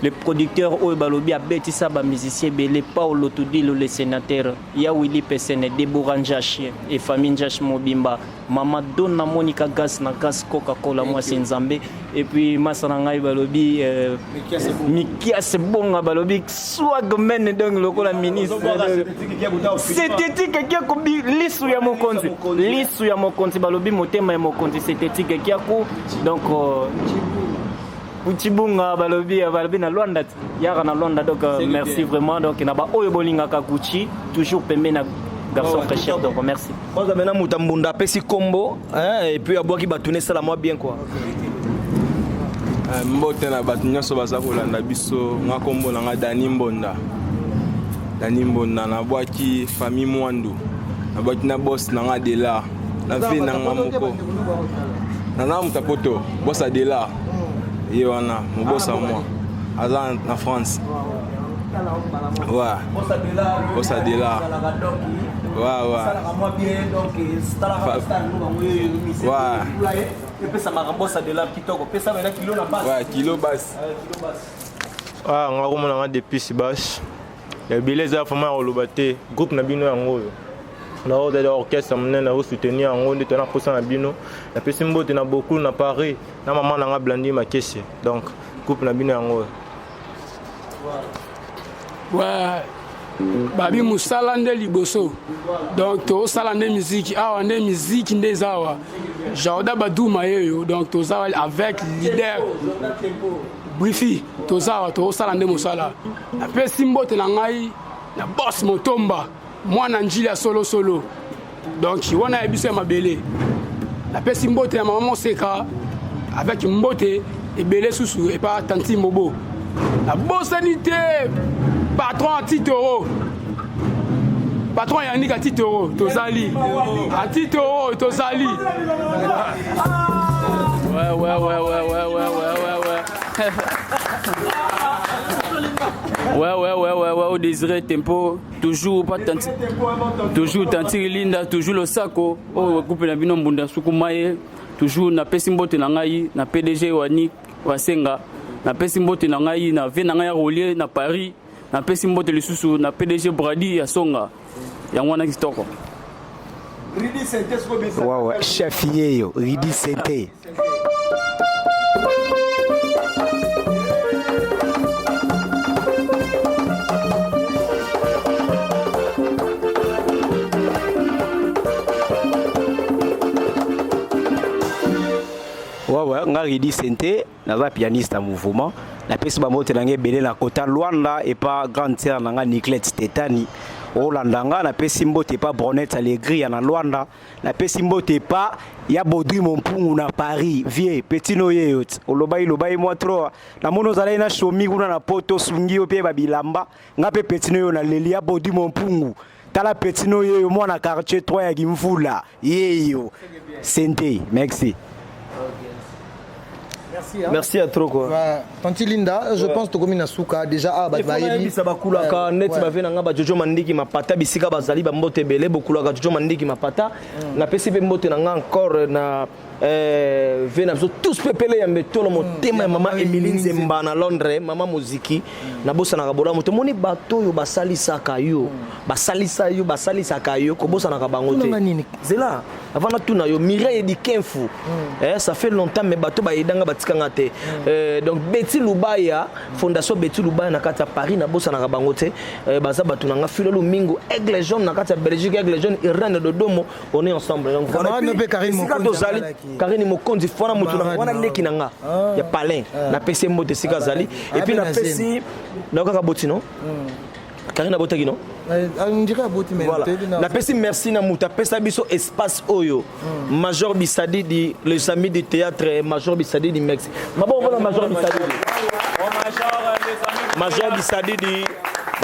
Le producteur oyo balobi abetisa ba musicien ebele Paulo Tudilo le sénateur, ya Willy Pesene, Deborah Njash et famille Njash Mobimba, mama Dona Monica Gas na Gas Coca-Cola mwasi Nzambe. Et puis masa na ngai balobi Mikias Bonga balobi swagman donc lokola ministre. Synthétique kiaku lisu ya mokonzi. Lisu ya mokonzi balobi motema ya mokonzi synthétique kiaku. Donc Gucci Bunga balobi balobi na Luanda yaka na Luanda donc C'est merci bien. vraiment donc na ba oyo bolingaka Gucci toujours pembeni na garçon Ouais, fraîcheur donc merci. Kwanza maintenant Mutambunda apesi kombo hein et puis abwaki batune sala moi bien quoi. Mbote na bato nyonso baza kolanda biso nga kombo na nga Dani Mbonda. Dani Mbonda nabwaki famille Mwandu. Nabwaki na boss na nga Dela. Na vie na nga moko. Naza moto ya poto, boss ya Dela. Ye wana, mobosa moi. Aza na France. Ouais. Boss ya Dela. Ouais, ouais. Ouais. Epesa makambo sa Dela kitoko. Pesa mena kilo na base. Ouais, kilo base. Kilo base. Ah, nga komona nga depuis base. Ya ebele eza vraiment ya koloba te. Groupe na bino yango oyo. Na oyo eza orchestre monene na soutenir yango nde tona posa na bino. Napesi mbote na beaucoup na Paris na mama na nga Blandi Makese. Donc groupe na bino yango oyo. Ouais. Babi mosala nde liboso. Donc tosala nde miziki awa nde miziki nde eza awa. Jordan Baduma yeyo donc toza avec leader Brifi toza awa tozosala nde mosala. Napesi mbote na ngai na boss Motomba mwana njili ya solo solo. Donc wana ya biso ya mabele. Napesi mbote ya mama Moseka avec mbote ebele susu epa tanti Mobo. Nabosani te patron Titoro. Patron Yannick Atitoro tozali. Atitoro tozali. Ouais, ouais, ouais, ouais, ouais, ouais, ouais, ouais, ouais. Ouais, ouais, ouais, ouais, ouais, au Désiré Tempo, toujours pas tanti, toujours tanti Linda, toujours le sako, oh, coupe na bino mbunda sukumaye, toujours na pesi mbote na ngai, na PDG Wani Wasenga, na pesi mbote na ngai, na vie na ngai ya Rolier na Paris, na pesi mbote lisusu na PDG Brady ya Songa, yango wana kitoko. Ouais, ouais, chef yeyo, Ridi Sente. Ouais, ouais, nga Ridi Sente, naza pianiste ya mouvement. Napesi bambote na ngai ebele na kota Luanda epa grande sœur na nga Niclette Tetani. Olanda nga napesi mbote epa Bronette Alegria na Luanda. Napesi mbote epa ya Baudry Mompungu na Paris. Vieux, petit no yeyo ti. Olobaki lobaki mwa trop. Namoni ozalaki na shomi kuna na poto osungi yo pe ba bilamba. Nga pe petit no yo na leli ya Baudry Mompungu. Tala petit no yeyo mwana quartier 3 ya Kimvula. Yeyo. Sente, merci. Merci, hein. Merci à trop quoi. Ouais. Tanti Linda, je ouais. pense tokomi na suka déjà ah ba bayebi. Ba bakulaka ouais. net ba na nga ba Jojo Mandiki mapata bisika bazali ba mbote ebele bokulaka Jojo Mandiki mapata. Mm. Na pesi pe mbote na nga encore na euh, ve na biso tous pepele ya mbetolo motema ya mama Emilie Nzemba na Londres, mama moziki. Mm. Nabosanaka bolamu tomoni bato oyo basalisaka yo, mm. basalisa yo, basalisaka yo, kobosanaka bango te. Zela avant natuna yo Mireille Dikenfu mm. eh, ça fait longtemps mais bato bayedanga batikanga te mm. euh, donc Betty Lubaya fondation Betty Lubaya na kati ya Paris nabosanaka bango te euh, baza bato na nga Philo Lumingo Aigle Jaune na kati ya Belgique Aigle Jaune Irène Dodomo on est ensemble donc voilà esika tozali Karine Mokonzi fana moto na wana leki na nga ah. ya Palin ah. napesi ye mbote esika azali et puis napesi nayokaka boti non mm. Karine abotaki non Voilà. Napesi merci na moto apesa biso espace oyo. Hmm. Major Bisadidi, les amis du théâtre, Major Bisadidi, merci. Maboko mpona Major Bisadidi. Major Bisadidi.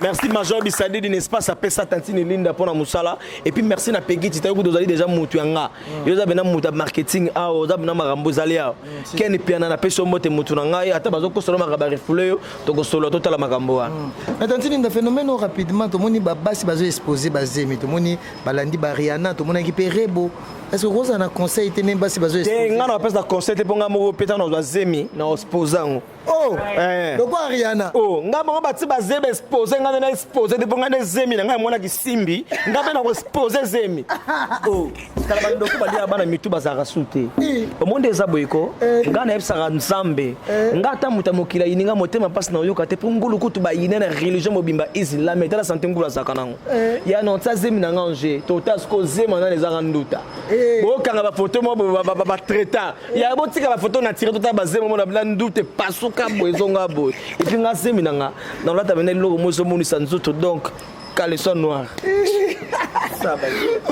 Merci Major Bisadidi, n'est-ce pas, apesa tantine Linda mpona mosala. Et puis merci na Peggy Tita kutu ozali déjà moto ya nga. Mm. Yo oza bena moto ya marketing awa, oza bena makambo ezali awa. Mm, Ken Piana napesi yo mbote moto na ngai, ata bazokosala makambo ba refoule yo. tokosolola totala makambo wana hmm. mais tantine nda phénomène oyo rapidement tomoni babasi bazo expose bazemi tomoni balandi bariana tomonaki mpe rebo est ce que okozala na conseil te ndenge basi bazo te ngai na bapesa conseil te mpo ngai moko mpe ntango nazwa zemi na expose yango oh eh. lokola riana oh ngai bango bati bazemi expose ngai na expose te mpo ngai nde zemi na ngai emonaki simbi ngai mpe nakoexpose zemi oh kala bandoko balia bana mitu bazalaka su te eh. omoni eza boye ko eh. ngai nayebisaka nzambe eh. ngai ata moto ya mokili ayini ngai motema mpasi na oyoka te mpo ngulu kutu bayine na religion mobimba islam etala sante ngulu azalaka nango ya non tia zemi na ngai ange tota siko zema nani ezaka nduta bokanga bafoto moko batraita ya botika bafoto na tire tota bazemi mona bila nduta epasuka boye ezonga boye epuis ngai zemi na nga nalata mena eloko mo ezomonisa nzoto donc Caleçon noir.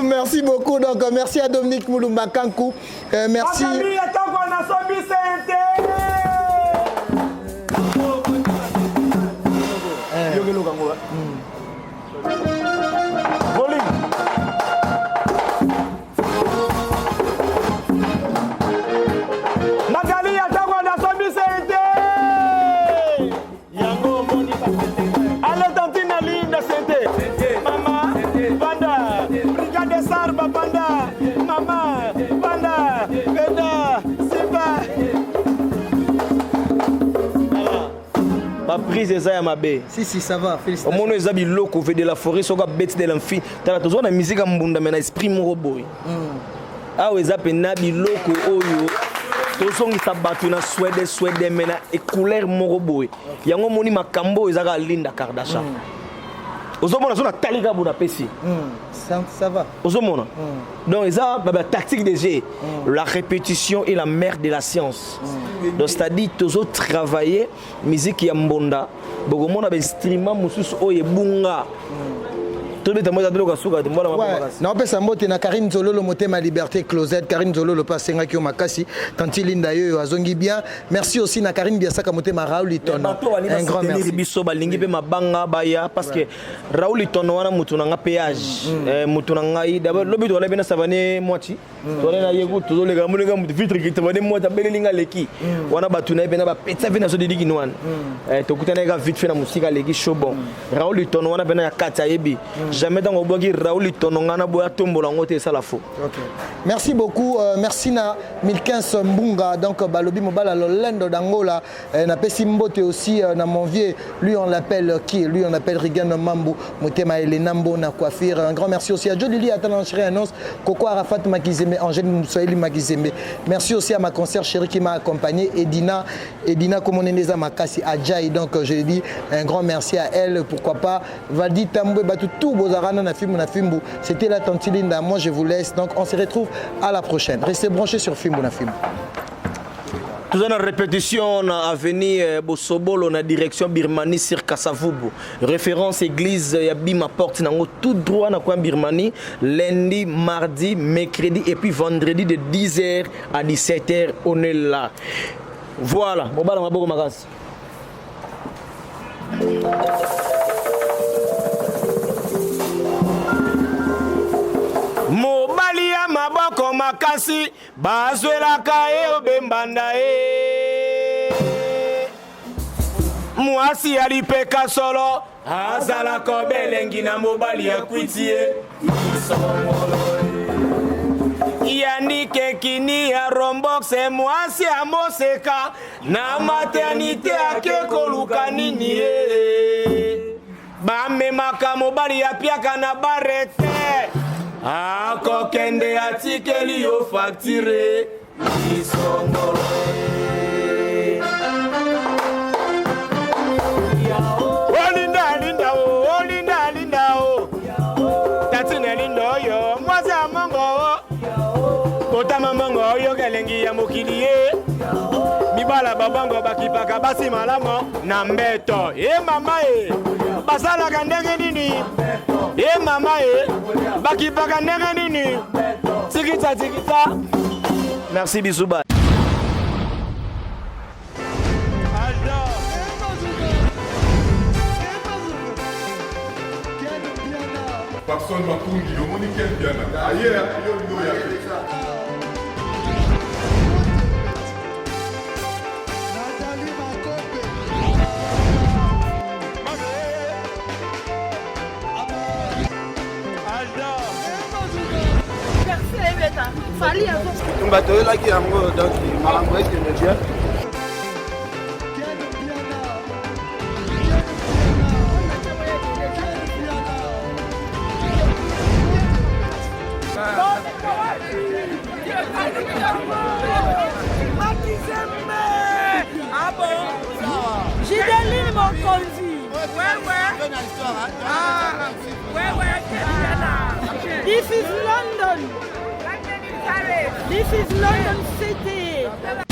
merci beaucoup. Donc, merci à Dominique Moulumba Kankou. Euh, merci. Magali atako nasombi sente yango omoni ale tantine alinda sente mama vanda brigade sarba vanda mama vanda penda simba baprise eza ya mabe si, si, ça va, omoni eza biloko ve de la forêt soki abeti de l'amfi tala tozwa na musique ya mbunda me na esprit moko boye mm. awa eza mpenza biloko oyo tozongisa bato na swede swede me na couleur moko boye yango omoni makambo oyo eza kaka linda kardasha mm. Ozomona so natali kaka boye napesi. Ça, ça va. Ozomona. Donc eza ba tactique de jeu. La répétition est la mère de la science. Donc c'est-à-dire tozo travailler musique ya mbonda, bokomona ba instrument mosusu oyo ebunga. Tobeta moko biloko ya suka te mbona Ouais, naopesa mbote na Karine Nzololo motema liberté closet. Karine Nzololo mpe asengaki yo makasi. Tanti Linda yoyo azongi bien. Merci aussi na Karine Biasaka motema Raoul Itono. Bato balingi Un grand basoutenir merci. biso balingi mpe mabanga baya parce que Raoul Itono wana mutu na nga péage, mutu na ngai d'abord lobi tozalaki mpe na savane mwati, tozalaki na ye ku tozoleka moninga mutu vitre kitavane mwati abeleli nga leki wana bato na ye mpena bapetisa mpe na so didiki wana. Tokutanaki ka vite fait na mosika aleki chaud. Bon, Raoul Itono wana mpena ya kati ayebi jamais ntango obwaki Raoul Itono ngai na boya atombola yango te esala faux. Ok. Merci beaucoup. Merci na 1015 Mbunga. Donc, Balobi Mobala Lolendo d'Angola. Na pesi mbote aussi na mon vieux. Lui, on l'appelle qui? Lui, on l'appelle Rigan Mambu. Motema Elena Mbo na coiffure. Un grand merci aussi à Jolili Atalan Chéri Annonce. Coco Arafat Makizembe. Angèle Moussaïli Makizembe. Merci aussi à ma concert chérie qui m'a accompagné. Edina. Edina Komonendeza Makasi Adjaï. Donc, je lui dis un grand merci à elle. Pourquoi pas Valdi Tambwe Batu tout Bozarana na Fimbu na Fimbu. C'était la tante Linda. Moi, je vous laisse. Donc, on se retrouve à la prochaine. Restez branchés sur Fimbu na Fimbu. Toza na répétition na avenue Bosobolo na direction Birmanie sur Kasavubu. Référence église ya Bima porte nango tout droit na coin Birmanie lundi, mardi, mercredi et puis vendredi de 10h à 17h on est là. Voilà, mobala maboko makasi. Mobali ya maboko makasi bazwelaka ye obembanda ye, mwasi ya lipeka solo azalaka obelengi na mobali ya kwiti ye yandike kini ya romboxe mwasi ya moseka na maternité ake koluka nini ye bamemaka mobali ya piaka na barete akokende atikeli yo facture isongolo. Olinda linda o, olinda linda o, tatine linda oyo mwasi ya mongo o, kotama mongo oyoka elengi ya mokili ye mibala babango bakipaka basi malamu na mbeto e mama e basalaka ndenge nini e mama e bakipaka ndenge nini tikita tikita. Merci, bisous, bye. Papson Makungi, omoni Ken Mpiana aye yo ndoya te. Tumba toyelaki yango donc makambo ekende bien. Gideline Mokonzi. This is London. This is London City.